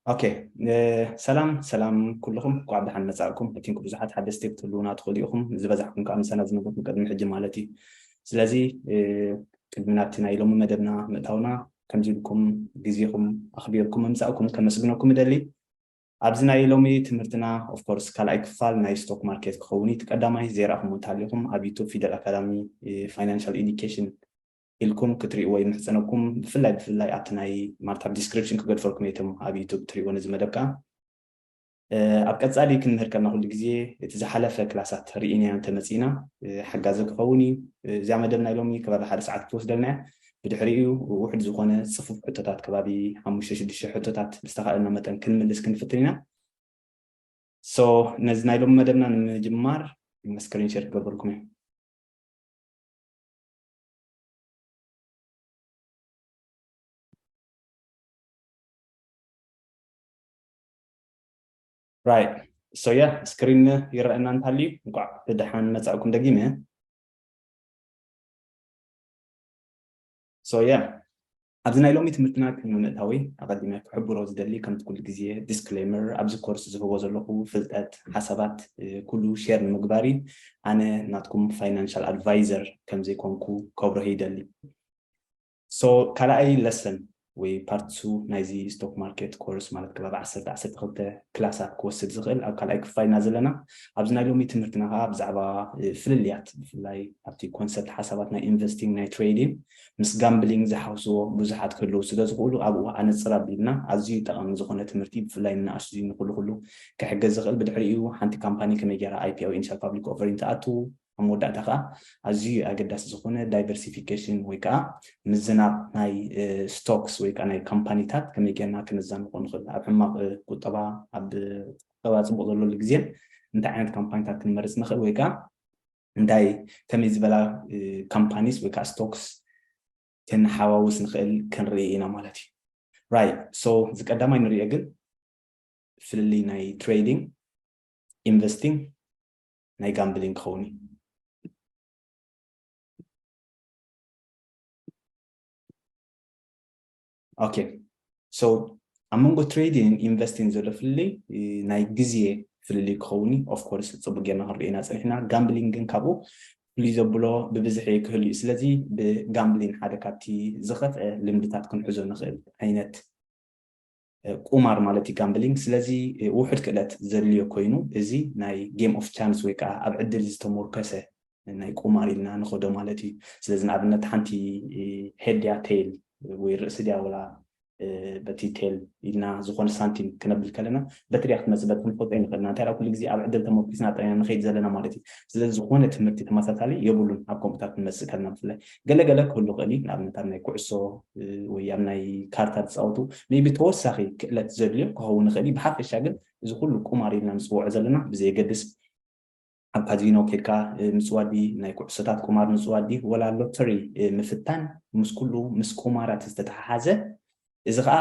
ኦኬ፣ ሰላም ሰላም ኩልኹም፣ እንኳዕ ደሓን መጻእኩም። ኣይ ቲንክ ብዙሓት ሓደስቲ ክትህልዉና ትኽእሉ ኢኹም፣ ዝበዛሕኩም ከዓ ምሳና ዝነበርኩም ቅድሚ ሕጂ ማለት እዩ። ስለዚ ቅድሚ ናብቲ ናይ ሎሚ መደብና ምእታውና፣ ከምዚ ኢልኩም ግዜኹም ኣኽቢርኩም ምምጻእኩም ከመስግነኩም እደሊ። ኣብዚ ናይ ሎሚ ትምህርትና ኦፍኮርስ ካልኣይ ክፋል ናይ ስቶክ ማርኬት ክኸውን እዩ። እቲ ቀዳማይ ዘይረኣኹም እንተሃሊኹም ኣብ ዩቱብ ፊደል ኣካዳሚ ፋይናንሻል ኤዱኬሽን ኢልኩም ክትሪእዎ ይምሕጸነኩም። ብፍላይ ብፍላይ ኣብቲ ናይ ማለት ኣብ ዲስክሪፕሽን ክገድፈልኩም እየ እቶም ኣብ ዩቱብ ትሪእዎ ነዚ መደብ ከዓ። ኣብ ቀጻሊ ክንምህር ከለና ኩሉ ግዜ እቲ ዝሓለፈ ክላሳት ርኢናዮ እንተመጺእና ሓጋዚ ክኸውን እዩ። እዚኣ መደብ ናይ ሎሚ ከባቢ ሓደ ሰዓት ክትወስደልና እያ። ብድሕሪኡ ውሕድ ዝኾነ ጽፉፍ ሕቶታት ከባቢ ሓሙሽተ ሽዱሽተ ሕቶታት ብዝተኻእለና መጠን ክንምልስ ክንፍትን ኢና። ሶ ነዚ ናይ ሎሚ መደብና ንምጅማር ስክሪን ሸር ክገብረልኩም እየ። ራይት፣ ሶ ያ ስክሪን ይረአና እንተሃልዩ እንኳዕ ብደሓን መጻእኩም ደጊመ። ሶ ያ ኣብዚ ናይ ሎሚ ትምህርትና ቅድሚ ምእታዊ ኣቐዲመ ክሕብሮ ዝደሊ ከምቲ ኩሉ ግዜ ዲስክሌመር ኣብዚ ኮርስ ዝህቦ ዘለኹ ፍልጠት ሓሳባት ኩሉ ሼር ንምግባር እዩ። ኣነ ናትኩም ፋይናንሻል ኣድቫይዘር ከምዘይኮንኩ ከብርህ ይደሊ። ሶ ካልኣይ ለሰን ወይ ፓርት ቱ ናይዚ ስቶክ ማርኬት ኮርስ ማለት ከባቢ ዓሰርተ ዓሰርተ ክልተ ክላሳት ክወስድ ዝኽእል ኣብ ካልኣይ ክፋል ኢና ዘለና። ኣብዚ ናይ ሎሚ ትምህርትና ከዓ ብዛዕባ ፍልልያት ብፍላይ ኣብቲ ኮንሰፕት ሓሳባት ናይ ኢንቨስቲንግ ናይ ትሬዲንግ ምስ ጋምብሊንግ ዝሓውስዎ ብዙሓት ክህልዉ ስለ ዝኽእሉ ኣብኡ ኣነፅር ኣቢልና ኣዝዩ ጠቓሚ ዝኾነ ትምህርቲ ብፍላይ ንኣሽቱ ንኹሉ ኩሉ ክሕገዝ ዝኽእል ብድሕሪኡ ሓንቲ ካምፓኒ ከመይ ገይራ ኣይ ፒ ኦ ኢኒሻል ፓብሊክ ኦፈሪንግ ትኣቱ ኣብ መወዳእታ ከዓ ኣዝዩ ኣገዳሲ ዝኾነ ዳይቨርሲፊኬሽን ወይ ከዓ ምዝናብ ናይ ስቶክስ ወይ ከዓ ናይ ካምፓኒታት ከመይ ጌርና ክነዛንቆ ንኽእል ኣብ ሕማቕ ቁጠባ ኣብ ቁጠባ ፅቡቅ ዘለሉ ግዜን እንታይ ዓይነት ካምፓኒታት ክንመርፅ ንኽእል ወይ ከዓ እንታይ ከመይ ዝበላ ካምፓኒስ ወይ ከዓ ስቶክስ ክንሓዋውስ ንኽእል ክንርኢ ኢና ማለት እዩ። ራይት ሶ እዚ ቀዳማይ ንሪኦ ግን ፍልልይ ናይ ትሬዲንግ ኢንቨስቲንግ ናይ ጋምብሊንግ ክኸውን እዩ። ኦኬ ሶ ኣብ መንጎ ትሬዲንግ ኢንቨስቲንግ ዘሎ ፍልልይ ናይ ግዜ ፍልልይ ክኸውን እዩ። ኦፍኮርስ ፅቡቅ ጌርና ክንሪኦ ኢና ፀኒሕና። ጋምብሊንግ ግን ካብኡ ፍልይ ዘብሎ ብብዝሒ ክህሉ እዩ። ስለዚ ብጋምብሊንግ ሓደ ካብቲ ዝኸፍአ ልምድታት ክንሕዞ ንኽእል ዓይነት ቁማር ማለት እዩ ጋምብሊንግ። ስለዚ ውሑድ ክእለት ዘድልዮ ኮይኑ እዚ ናይ ጌም ኦፍ ቻንስ ወይ ከዓ ኣብ ዕድል ዝተሞርከሰ ናይ ቁማር ኢልና ንኸዶ ማለት እዩ። ስለዚ ንኣብነት ሓንቲ ሄድ ድያ ቴል ወይ ርእሲ ድያ ወላ በቲ ቴል ኢልና ዝኾነ ሳንቲም ክነብል ከለና በቲ ድያ ክትመፅእ በቲ ክንፈልጦ ይንኽእልና እንታይ ኩሉ ግዜ ኣብ ዕድል ተመርኪስና ጥራና ንኸይድ ዘለና ማለት እዩ። ስለዚ ዝኾነ ትምህርቲ ተመሳሳሊ የብሉን ኣብ ከምኡታት ክንመፅእ ከለና ብፍላይ ገለገለ ክህሉ ክእል እዩ። ንኣብነት ኣብ ናይ ኩዕሶ ወይ ኣብ ናይ ካርታ ዝፃወቱ ቢ ተወሳኺ ክእለት ዘድልዮ ክኸውን ይኽእል እዩ። ብሓፈሻ ግን እዚ ኩሉ ቁማር ኢልና ንፅውዖ ዘለና ብዘየገድስ ኣብ ካዚኖ ኬድካ ምፅዋዲ ናይ ኩዕሶታት ቁማር ምፅዋዲ ወላ ሎተሪ ምፍታን ምስ ኩሉ ምስ ቁማራት ዝተተሓሓዘ እዚ ከዓ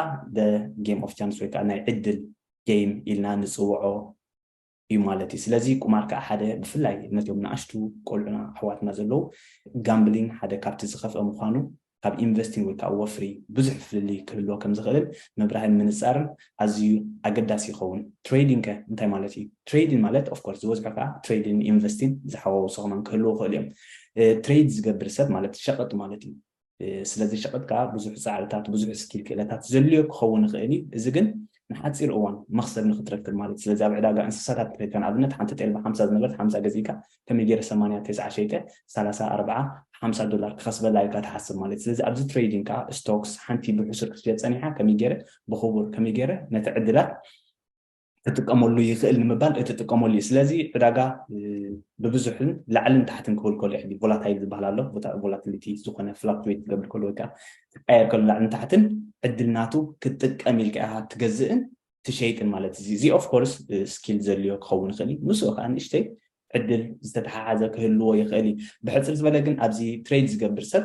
ጌም ኦፍ ቻንስ ወይ ከዓ ናይ ዕድል ጌም ኢልና ንፅውዖ እዩ ማለት እዩ። ስለዚ ቁማር ከዓ ሓደ ብፍላይ ነቶም ንኣሽቱ ቆልዑና ኣሕዋትና ዘለዉ ጋምብሊንግ ሓደ ካብቲ ዝኸፍአ ምዃኑ ካብ ኢንቨስቲንግ ወይ ከዓ ወፍሪ ብዙሕ ፍልልይ ክህልዎ ከም ዝኽእልን ምብራህን ምንፃርን ኣዝዩ ኣገዳሲ ይኸውን። ትሬዲንግ ከ እንታይ ማለት እዩ? ትሬዲንግ ማለት ኦፍኮርስ ዝበዝሑ ከዓ ትሬዲንግ ኢንቨስቲንግ ዝሓዋውሱ ከማን ክህልዎ ይኽእሉ እዮም። ትሬድ ዝገብር ሰብ ማለት ሸቐጥ ማለት እዩ። ስለዚ ሸቐጥ ከዓ ብዙሕ ፃዕርታት ብዙሕ ስኪል ክእለታት ዘድልዮ ክኸውን ይኽእል እዩ። እዚ ግን ንሓፂር እዋን መኽሰብ ንክትረክብ ማለት ስለዚ ኣብ ዕዳጋ እንስሳታት ትረካ ንኣብነት ሓንቲ ጤል ብሓምሳ ዝነበረት ሓምሳ ገዚእካ ከመይ ገይረ ሰማንያ ተስዓ ሸይጠ ሰላሳ ኣርብዓ ሓምሳ ዶላር ክኸስበላ ኢልካ ትሓስብ ማለት ስለዚ ኣብዚ ትሬዲንግ ከዓ ስቶክስ ሓንቲ ብሕሱር ክትሸጥ ፀኒሓ ከመይ ገይረ ብክቡር ከመይ ገይረ ነቲ ዕድላት ክጥቀመሉ ይኽእል ንምባል እትጥቀመሉ እዩ። ስለዚ ዕዳጋ ብብዙሕን ላዕልን ታሕትን ክብል ከሎ ሕጂ ቮላታይል ዝበሃል ኣሎ። ቮላቲሊቲ ዝኾነ ፍላክቹዌት ዝገብር ከሎ ወይ ከዓ ክቀየር ከሎ ላዕልን ታሕትን ዕድል ናቱ ክትጥቀም ኢልካ ኢኻ ትገዝእን ትሸይጥን ማለት እዩ። እዚ ኦፍ ኮርስ ስኪል ዘድልዮ ክኸውን ይኽእል እዩ። ምስኡ ከዓ ንእሽተይ ዕድል ዝተተሓሓዘ ክህልዎ ይኽእል እዩ። ብሕፅር ዝበለ ግን ኣብዚ ትሬድ ዝገብር ሰብ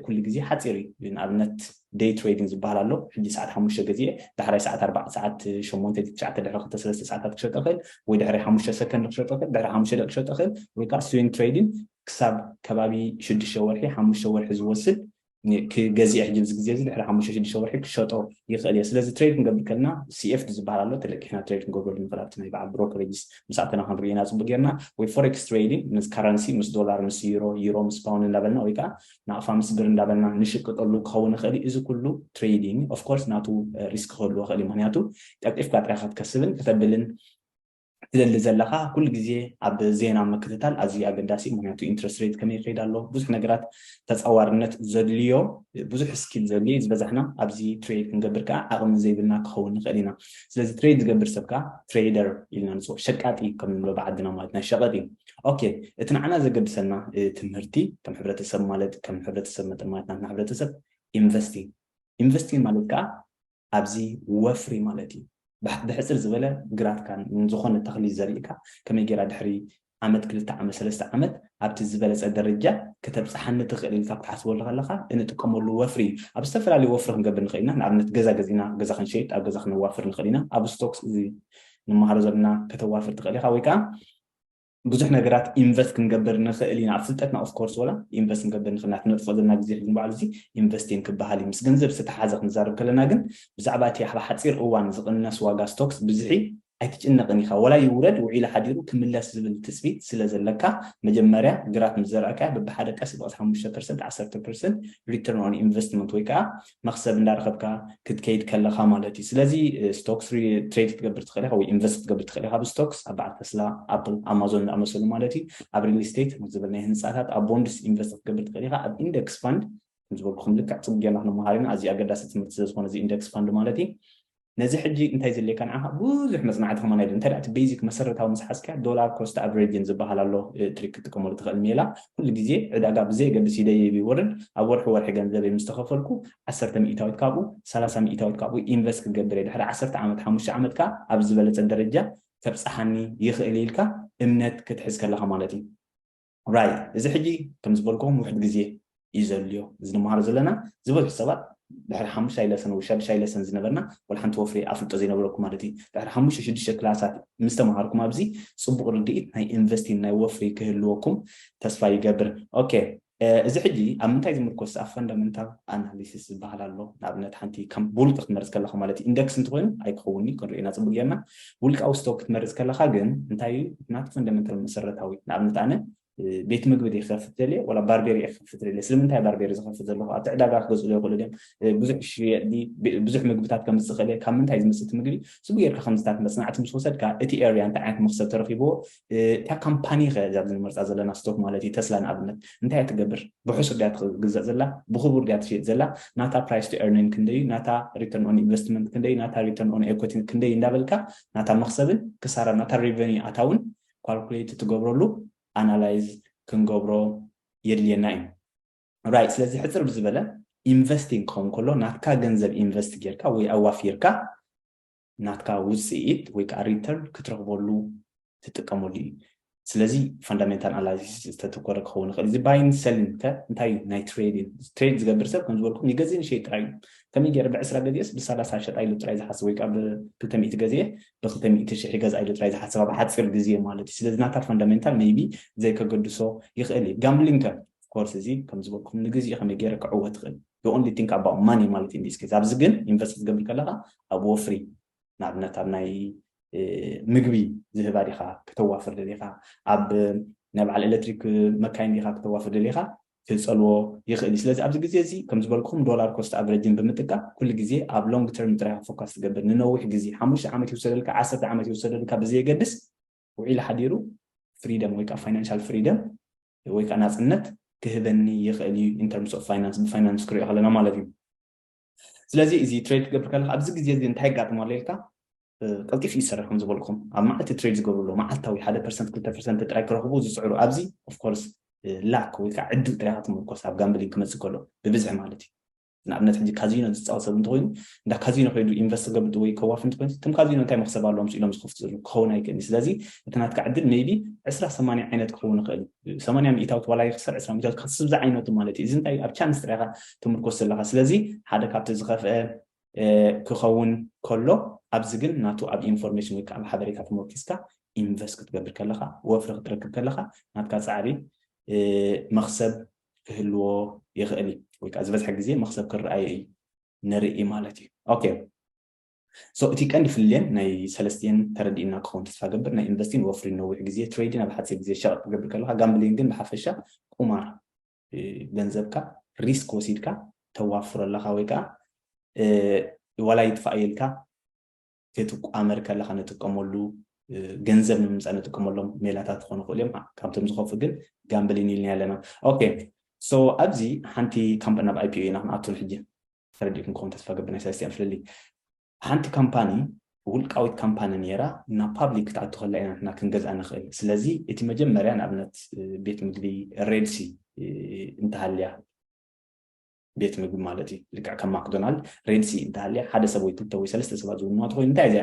ኩሉ ግዜ ሓፂር እዩ። ንኣብነት ዴይ ትሬዲንግ ዝበሃል ኣሎ። ሕጂ ሰዓት ሓሙሽተ ገዚኤ ዳሕራይ ሰዓት ኣርባዕተ ሰዓት ሸሞንተ ትሽዓተ ድሕሪ ክልተ ሰለስተ ሰዓታት ክሸጦ ይኽእል ወይ ድሕሪ ሓሙሽተ ሰከንድ ክሸጦ ይኽእል ድሕሪ ሓሙሽተ ደቂ ክሸጦ ይኽእል ወይ ከዓ ስዊንግ ትሬዲንግ ክሳብ ከባቢ ሽዱሽተ ወርሒ ሓሙሽተ ወርሒ ዝወስድ ክገዚኦ ሕጂ ኣብዚ ግዜ እዚ ድሕሪ ሓሙሽተ ሽዱሽተ ወርሒ ክሸጦ ይኽእል እየ። ስለዚ ትሬድ ክንገብር ከለና CFD ዝበሃል ኣሎ፣ ተለቂሕና ትሬድ ክንገብረሉ ንኽእል ኣብቲ ናይ በዓል ብሮከሬጅስ ምስ ኣተና ክንርኢ ኢና ጽቡቅ ጌርና። ወይ ፎሬክስ ትሬዲንግ ምስ ካረንሲ፣ ምስ ዶላር፣ ምስ ዩሮ፣ ዩሮ ምስ ፓውንድ እንዳበልና ወይ ከዓ ናቕፋ ምስ ብር እንዳበልና ንሽቅጠሉ ክኸውን ይኽእል እዩ። እዚ ኩሉ ትሬዲንግ ኦፍ ኮርስ ናቱ ሪስክ ክህልዎ ይኽእል እዩ። ምክንያቱ ቀልጢፍካ ጥራይ ክትከስብን ክተብልን ትደሊ ዘለኻ ኩሉ ግዜ ኣብ ዜና ምክትታል ኣዝዩ ኣገዳሲ እዩ። ምክንያቱ ኢንትረስት ሬት ከመይ ይኸይድ ኣሎ፣ ብዙሕ ነገራት ተጻዋርነት ዘድልዮ፣ ብዙሕ ስኪል ዘድልዮ እዩ። ዝበዛሕና ኣብዚ ትሬድ ክንገብር ከዓ ዓቕሚ ዘይብልና ክኸውን ንኽእል ኢና። ስለዚ ትሬድ ዝገብር ሰብ ከዓ ትሬደር ኢልና ንፅዎ፣ ሸቃጢ ከም ንብሎ ብዓድና ማለት ናይ ሸቐጥ እዩ። ኦኬ፣ እቲ ንዓና ዘገድሰና ትምህርቲ ከም ሕብረተሰብ ማለት ከም ሕብረተሰብ መጠን ማለት ናትና ሕብረተሰብ ኢንቨስቲንግ ኢንቨስቲንግ ማለት ከዓ ኣብዚ ወፍሪ ማለት እዩ። ብሕፅር ዝበለ ግራትካ ዝኾነ ተኽሊ ዘሪእካ ከመይ ጌራ ድሕሪ ዓመት ክልተ ዓመት ሰለስተ ዓመት ኣብቲ ዝበለፀ ደረጃ ከተብፅሓኒ ትኽእል ኢልካ ክትሓስበሉ ከለካ እንጥቀመሉ ወፍሪ እዩ። ኣብ ዝተፈላለዩ ወፍሪ ክንገብር ንኽእል ኢና። ንኣብነት ገዛ ገዚእና ገዛ ክንሸይጥ ኣብ ገዛ ክነዋፍር ንኽእል ኢና። ኣብ ስቶክስ እዚ ንመሃሮ ዘለና ከተዋፍር ትኽእል ኢኻ ወይ ከዓ ብዙሕ ነገራት ኢንቨስት ክንገብር ንኽእል ኢና። ኣብ ፍልጠትና ኦፍኮርስ ወላ ኢንቨስት ክንገብር ንኽእል ኢና። ትነጥፎ ዘለና ግዜ ሕዚ ንባዕሉ እዚ ኢንቨስቲንግ ክበሃል እዩ። ምስ ገንዘብ ዝተተሓዘ ክንዛረብ ከለና ግን ብዛዕባ እቲ ኣብ ሓፂር እዋን ዝቕነስ ዋጋ ስቶክስ ብዝሒ ኣይትጭነቕን ኢኻ። ወላ ይውረድ ውዒሉ ሓዲሩ ክምለስ ዝብል ትፅቢት ስለ ዘለካ መጀመርያ ግራት ምስ ዘርኣካያ በብሓደ ቀስ ብቐስ ሓሙሽተ ፐርሰንት ዓሰርተ ፐርሰንት ሪተርን ኦን ኢንቨስትመንት ወይ ከዓ መኽሰብ እንዳረኸብካ ክትከይድ ከለኻ ማለት እዩ። ስለዚ ስቶክስ ትሬድ ክትገብር ትኽእል ኢኻ ወይ ኢንቨስት ክትገብር ትኽእል ኢኻ ኣብ ስቶክስ ኣብ በዓል ተስላ፣ ኣፕል፣ ኣማዞን ዝኣመሰሉ ማለት እዩ። ኣብ ሪል ስቴት ዝብል ናይ ህንፃታት ኣብ ቦንድስ ኢንቨስት ክትገብር ትኽእል ኢኻ። ኣብ ኢንደክስ ፋንድ ዝበልኩም ልክዕ ፅቡቅ ጌርና ክንመሃር ኢና። ኣዝዩ ኣገዳሲ ትምህርቲ ስለ ዝኾነ እዚ ኢንደክስ ፋንድ ማለት እዩ። ነዚ ሕጂ እንታይ ዘድልየካ ንዓኻ ብዙሕ መፅናዕቲ ከማን ኣይድልን። እንታይ ደኣ እቲ ቤዚክ መሰረታዊ ምስ ሓዝካ ዶላር ኮስት ኣቨሬጅን ዝበሃል ኣሎ ትሪክ ክትጥቀመሉ ትኽእል ሜላ። ኩሉ ግዜ ዕዳጋ ብዘየገድስ ይደይብ ይወርድ ኣብ ወርሒ ወርሒ ገንዘበይ ምስ ተኸፈልኩ ዓሰርተ ሚእታዊት ካብኡ ሰላሳ ሚእታዊት ካብኡ ኢንቨስት ክገብር እየ ድሕሪ ዓሰርተ ዓመት ሓሙሽተ ዓመት ከዓ ኣብ ዝበለፀ ደረጃ ከብፅሓኒ ይኽእል ኢልካ እምነት ክትሕዝ ከለኻ ማለት እዩ። ራይት እዚ ሕጂ ከም ዝበልኩም ውሕድ ግዜ እዩ ዘልዮ እዚ ንመሃሮ ዘለና ዝበዝሑ ሰባት ድሕሪ ሓሙሽታይ ለሰን ወይ ሻዱሻይ ለሰን ዝነበርና ወላ ሓንቲ ወፍሪ ኣፍልጦ ዘይነበረኩም ማለት እዩ። ድሕሪ ሓሙሽተ ሽዱሽተ ክላሳት ምስ ተመሃርኩም ኣብዚ ፅቡቕ ርድኢት ናይ ኢንቨስቲንግ ናይ ወፍሪ ክህልወኩም ተስፋ ይገብር። ኦኬ እዚ ሕጂ ኣብ ምንታይ ዝምርኮስ ኣብ ፈንዳመንታል ኣናሊሲስ ዝበሃል ኣሎ። ንኣብነት ሓንቲ ከም ብውልቂ ክትመርፅ ከለካ ማለት እዩ ኢንደክስ እንተኮይኑ ኣይክኸውን እዩ ክንሪኦ ኢና ፅቡቅ ጌርና። ውልቃዊ ስቶክ ክትመርፅ ከለካ ግን እንታይ እዩ ናቲ ፈንዳመንታል መሰረታዊ ንኣብነት ኣነ ቤት ምግቢ ደ ክከፍት ደልየ ወላ ባርቤር እየ ክከፍት ደልየ ስለምንታይ ባርቤር ዝከፍት ዘለኹ ኣብቲ ዕዳጋ ክገዝእሉ ይኽእሉ ድም ብዙሕ ሽየጥ ብዙሕ ምግብታት ከምፅእ ክእል ካብ ምንታይ ዝመፅእ እቲ ምግቢ ስቡ ጌርካ ከምዝታት መፅናዕቲ ምስ ወሰድካ እቲ ኤርያ እንታይ ዓይነት መክሰብ ተረኪብዎ እታ ካምፓኒ ከ ኣብዚ ንመርፃ ዘለና ስቶክ ማለት እዩ ተስላ ንኣብነት እንታይ እያ ትገብር ብሕሱር ድያ ትግዛእ ዘላ ብክቡር ድያ ትሽየጥ ዘላ ናታ price to earning ክንደይ ናታ return on investment ክንደይ ናታ return on equity ክንደይ እንዳበልካ ናታ መክሰብን ክሳራ ናታ revenue ኣታውን ካልኩሌት ትገብረሉ ኣናላይዝ ክንገብሮ የድልየና እዩ። ራይት ስለዚ ሕፅር ብዝበለ ኢንቨስቲንግ ክኸውን ከሎ ናትካ ገንዘብ ኢንቨስት ጌርካ ወይ ኣዋፊርካ ናትካ ውፅኢት ወይ ከዓ ሪተርን ክትረክበሉ ትጥቀመሉ እዩ። ስለዚ ፈንዳሜንታል ኣናላይሲስ ዝተተኮረ ክኸውን ይኽእል እዚ ባይን ሰሊን ከ እንታይ እዩ ናይ ትሬዲንግ ትሬድ ዝገብር ሰብ ከም ዝበልኩም ይገዝእ ንሸይጥ ጥራይ እዩ ከመይ ገይረ ብዕስራ ገዚኤስ ብሰላሳ ሸጣ ኢሉ ጥራይ ዝሓስብ ወይ ከዓ ብክልተ ሚእቲ ገዚኤ ብክልተ ሚእቲ ሽሕ ይገዝኣ ኢሉ ጥራይ ዝሓስብ ኣብ ሓፂር ግዜ ማለት እዩ ስለዚ ናታ ፈንዳሜንታል ሜይቢ ዘይከገድሶ ይኽእል እዩ ጋምብሊንግ ከ ኮርስ እዚ ከም ዝበልኩም ንግዜኡ ከመይ ገይረ ክዕወት ይኽእል the only thing about money ማለት እዩ in this case ኣብዚ ግን ኢንቨስት ክትገብር ከለካ ኣብ ወፍሪ ንኣብነት ኣብ ናይ ምግቢ ዝህባ ዲኻ ከተዋፍር ደሊኻ ኣብ ናይ በዓል ኤሌክትሪክ መካይን ዲኻ ከተዋፍር ደሊኻ ክፀልዎ ይኽእል እዩ ስለዚ ኣብዚ ግዜ እዚ ከም ዝበልኩኹም ዶላር ኮስት ኣቨሬጅን ብምጥቃም ኩሉ ግዜ ኣብ ሎንግ ተርም ጥራይ ፎካስ ትገብር ንነዊሕ ግዜ ሓሙሽተ ዓመት ይውሰደልካ ዓሰርተ ዓመት ይውሰደልካ ብዘየገድስ ውዒሉ ሓዲሩ ፍሪደም ወይ ከዓ ፋይናንሻል ፍሪደም ወይ ከዓ ናፅነት ክህበኒ ይኽእል እዩ in terms of finance ብፋይናንስ ክሪኦ ከለና ማለት እዩ ስለዚ እዚ ትሬድ ክትገብር ከለካ ኣብዚ ግዜ እዚ እንታይ ኣጋጥም ኣሎ ኢልካ ቀልጢፉ ይሰርሕ ከም ዝበልኩም ኣብ መዓልቲ ትሬድ ዝገብሩ ኣለዉ መዓልታዊ ሓደ ፐርሰንት ክልተ ፐርሰንት ጥራይ ክረኽቡ ዝፅዕሩ ኣብዚ ኦፍኮርስ ላክ ወይ ከዓ ዕድል ጥራይ ክትምርኮስ ኣብ ጋምብሊንግ ክመፅእ ከሎ ብብዝሒ ማለት እዩ ንኣብነት ሕጂ ካዚኖ ዝፃወት ሰብ እንተኮይኑ እንዳ ካዚኖ ከይዱ ኢንቨስት ገብር ወይ ከዋፍ እንተኮይኑ እቶም ካዚኖ እንታይ መክሰብ ኣለዎም ኢሎም ዝከፍቱ ዘለዉ ክኸውን ኣይክእልን እዩ ስለዚ እቲ ናትካ ዕድል ሜይቢ ዕስራ ሰማንያ ዓይነት ክኸውን ይኽእል እዩ ሰማንያ ሚእታዊት ዋላ ይክሰር ዕስራ ሚእታዊት ከስብ ዝዓይነቱ ማለት እዩ እዚ እንታይ ኣብ ቻንስ ጥራይካ ትምርኮስ ዘለካ ስለዚ ሓደ ካብቲ ዝኸፍአ ክኸውን ከሎ ኣብዚ ግን ናቱ ኣብ ኢንፎርሜሽን ወይ ከዓ ኣብ ሓበሬታ ተመርኪስካ ኢንቨስት ክትገብር ከለካ ወፍሪ ክትረክብ ከለካ ናትካ ፃዕሪ መክሰብ ክህልዎ ይኽእል እዩ ወይ ከዓ ዝበዝሐ ግዜ መክሰብ ክረኣየ እዩ ንርኢ ማለት እዩ። ኦኬ፣ so እቲ ቀንዲ ፍልልየን ናይ ሰለስቲኤን ተረዲእና ክኸውን ተስፋ ገብር። ናይ ኢንቨስቲን ወፍሪን ነዊሕ ግዜ፣ ትሬዲን ኣብ ሓፂር ግዜ ሸቐጥ ክገብር ከለካ፣ ጋምብሊን ግን ብሓፈሻ ቁማር፣ ገንዘብካ ሪስክ ወሲድካ ተዋፍሮ ኣለካ፣ ወይ ከዓ ዋላ ይጥፋእ ኢልካ ክትቋመር ከለካ ንጥቀመሉ፣ ገንዘብ ንምምፃእ ንጥቀመሎም ሜላታት ክኾኑ ይኽእሉ እዮም። ካብቶም ዝኸፉ ግን ጋምብሊን ኢልና ኣለና። ኦኬ፣ so ኣብዚ ሓንቲ ካምፓኒ ናብ ኣይፒኦ ኢና ክንኣቱ ሕጂ። ተረዲእኩም ክኸውን ተስፋ ገብር ናይ ሰለስቲኣን ፍልልይ። ሓንቲ ካምፓኒ ውልቃዊት ካምፓኒ ነይራ ናብ ፓብሊክ ክትኣቱ ከላ ኢና ንሕና ክንገዝኣ ንኽእል። ስለዚ እቲ መጀመርያ ንኣብነት ቤት ምግቢ ሬድሲ እንተሃልያ፣ ቤት ምግቢ ማለት እዩ፣ ልክዕ ከም ማክዶናልድ ሬድሲ እንተሃልያ ሓደ ሰብ ወይ ክልተ ወይ ሰለስተ ሰባት ዝውንዋ እንተኮይኑ እንታይ እዚኣ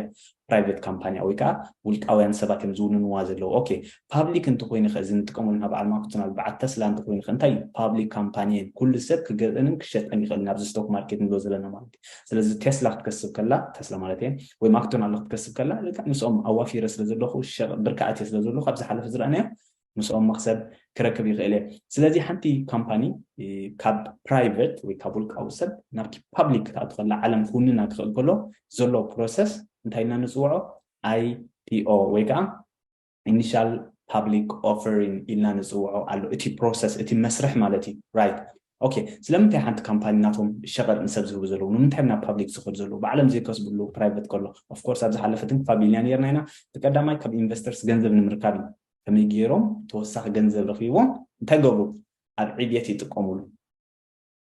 ፕራይቬት ካምፓኒ ወይ ከዓ ውልቃውያን ሰባት እዮም ዝውንንዋ ዘለዉ። ኦኬ፣ ፓብሊክ እንተኮይኑ ከ እዚ ንጥቀመሉ ናብ በዓል ማክዶናልድ በዓል ተስላ እንተኮይኑ ከ እንታይ ፓብሊክ ካምፓኒ ኩሉ ሰብ ክገዝእንን ክሸጠን ይኽእል ናብዚ ስቶክ ማርኬት ንብሎ ዘለና ማለት እዩ። ስለዚ ቴስላ ክትከስብ ከላ፣ ተስላ ማለት እየ፣ ወይ ማክዶናልድ ክትከስብ ከላ ልክዕ ምስኦም ኣዋፊረ ስለ ዘለኹ፣ ብርካ ኣትየ ስለ ዘለኹ ኣብዚ ሓለፈ ዝረኣናዮ ምስኦም መክሰብ ክረክብ ይኽእል እየ። ስለዚ ሓንቲ ካምፓኒ ካብ ፕራይቨት ወይ ካብ ውልቃዊ ሰብ ናብቲ ፓብሊክ ክትኣቱ ከላ፣ ዓለም ክውንና ክኽእል ከሎ ዘሎ ፕሮሰስ እንታይ ኢልና ንፅውዖ? ኣይፒኦ ወይ ከዓ ኢኒሻል ፓብሊክ ኦፈሪንግ ኢልና ንፅውዖ ኣሎ። እቲ ፕሮሰስ፣ እቲ መስርሕ ማለት እዩ። ራይት፣ ኦኬ። ስለምንታይ ሓንቲ ካምፓኒ ናቶም ሸቐጥ ንሰብ ዝህቡ ዘለዉ? ንምንታይ ናብ ፓብሊክ ዝኸዱ ዘለዉ? ባዕሎም ዘይከስብሉ ፕራይቨት ከሎ። ኦፍኮርስ ኣብ ዝሓለፈትን ክፋ ቢልያ ነርና ኢና። እቲ ቀዳማይ ካብ ኢንቨስተርስ ገንዘብ ንምርካብ እዩ። ከመይ ገይሮም ተወሳኺ ገንዘብ ረኺቦም እንታይ ገብሩ? ኣብ ዕብየት ይጥቀሙሉ።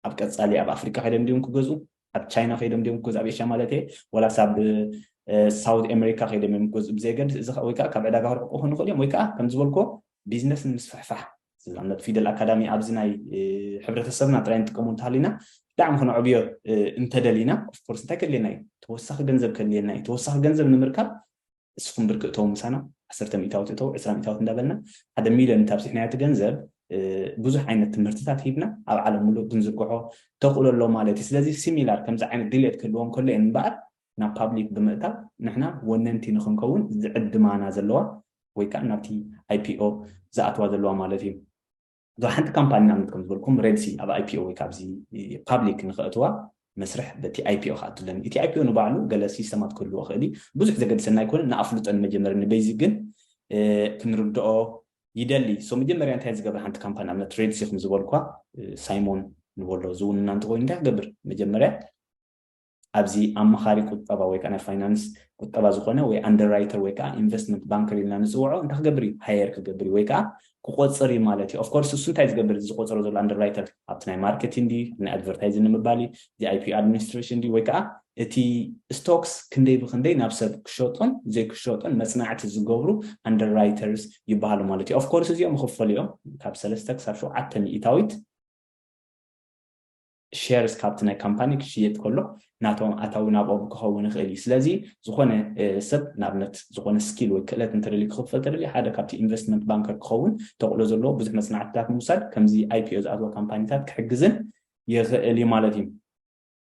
ኣብ ቀፃሊ ኣብ ኣፍሪካ ከይዶም ድዮም ክገዝኡ? ኣብ ቻይና ከይዶም ድዮም ክገዝኡ? ኣብ ኤሽያ ማለት እየ። ወላስ ኣብ ሳውት ኣሜሪካ ከይዶም እዮም ክገዝኡ? ብዘይገድስ እዚ ወይ ከዓ ካብ ዕዳጋ ክርሕቁ ክኾኑ ይኽእል እዮም። ወይ ከዓ ከም ዝበልኮ ቢዝነስ ንምስፍሕፋሕ ንኣብነት ፊደል ኣካዳሚ ኣብዚ ናይ ሕብረተሰብና ጥራይ ንጥቀሙ እንተሃሊና ብጣዕሚ ክነዕብዮ እንተደሊና ኦፍኮርስ እንታይ ከድልየና እዩ? ተወሳኺ ገንዘብ ከድልየና እዩ። ተወሳኺ ገንዘብ ንምርካብ እስኹም ብርኪ እተው ምሳና ዓሰርተ ሚእታዊት እተው ዕስራ ሚእታዊት እንዳበልና ሓደ ሚልዮን እንተ ኣብፂሕናዮ እቲ ገንዘብ ብዙሕ ዓይነት ትምህርትታት ሂብና ኣብ ዓለም ሙሉእ ክንዝርግሖ ተኽእሎ ኣሎ ማለት እዩ። ስለዚ ሲሚላር ከምዚ ዓይነት ድልየት ክህልዎም ከሎ እየን እምበኣር ናብ ፓብሊክ ብምእታው ንሕና ወነንቲ ንክንከውን ዝዕድማና ዘለዋ ወይ ከዓ ናብቲ ኣይፒኦ ዝኣትዋ ዘለዋ ማለት እዩ። እዛ ሓንቲ ካምፓኒ ንኣብነት ከም ዝበልኩም ሬድሲ ኣብ ኣይፒኦ ወይ ካብዚ ፓብሊክ ንኸእትዋ መስርሕ በቲ ኣይፒኦ ክኣቱ ኣለኒ። እቲ ኣይፒኦ ንባዕሉ ገለ ሲስተማት ክህልዎ ክእል ብዙሕ ዘገድሰና ኣይኮነ ንኣፍልጦ ንመጀመሪ ንቤዚክ ግን ክንርድኦ ይደሊ። ሶ መጀመርያ እንታይ ዝገብር ሓንቲ ካምፓኒ ኣብነት ሬድሲ ከም ዝበልኳ ሳይሞን ንበሎ ዝውንና እንተኮይኑ እንታይ ክገብር መጀመርያ ኣብዚ ኣማኻሪ ቁጠባ ወይ ከዓ ናይ ፋይናንስ ቁጠባ ዝኾነ ወይ ኣንደርራይተር ወይ ከዓ ኢንቨስትመንት ባንከር ኢልና ንፅውዖ እንታይ ክገብር እዩ ሃየር ክገብር እዩ ወይ ከዓ ክቆፅር እዩ ማለት እዩ። ኦፍኮርስ እሱ እንታይ ዝገብር ዝቆፅሮ ዘሎ ኣንደርራይተር ኣብቲ ናይ ማርኬቲንግ ድዩ ናይ ኣድቨርታይዚንግ ንምባል እዩ ዚ ኣይፒ ኣድሚኒስትሬሽን ድዩ ወይ ከዓ እቲ ስቶክስ ክንደይ ብክንደይ ናብ ሰብ ክሸጦን ዘይክሸጦን መፅናዕቲ ዝገብሩ ኣንደርራይተርስ ይበሃሉ ማለት እዩ። ኦፍኮርስ እዚኦም ክፈሉ እዮም ካብ ሰለስተ ክሳብ ሸውዓተ ሚእታዊት ሸርስ ካብቲ ናይ ካምፓኒ ክሽየጥ ከሎ ናቶም ኣታዊ ናብኦም ክኸውን ይኽእል እዩ። ስለዚ ዝኾነ ሰብ ንኣብነት ዝኾነ ስኪል ወይ ክእለት እንተደልዩ ክኽፈል ተደልዩ ሓደ ካብቲ ኢንቨስትመንት ባንከር ክኸውን ተኽእሎ ዘለዎ ብዙሕ መፅናዕትታት ምውሳድ ከምዚ ኣይፒኦ ዝኣትወ ካምፓኒታት ክሕግዝን ይኽእል እዩ ማለት እዩ።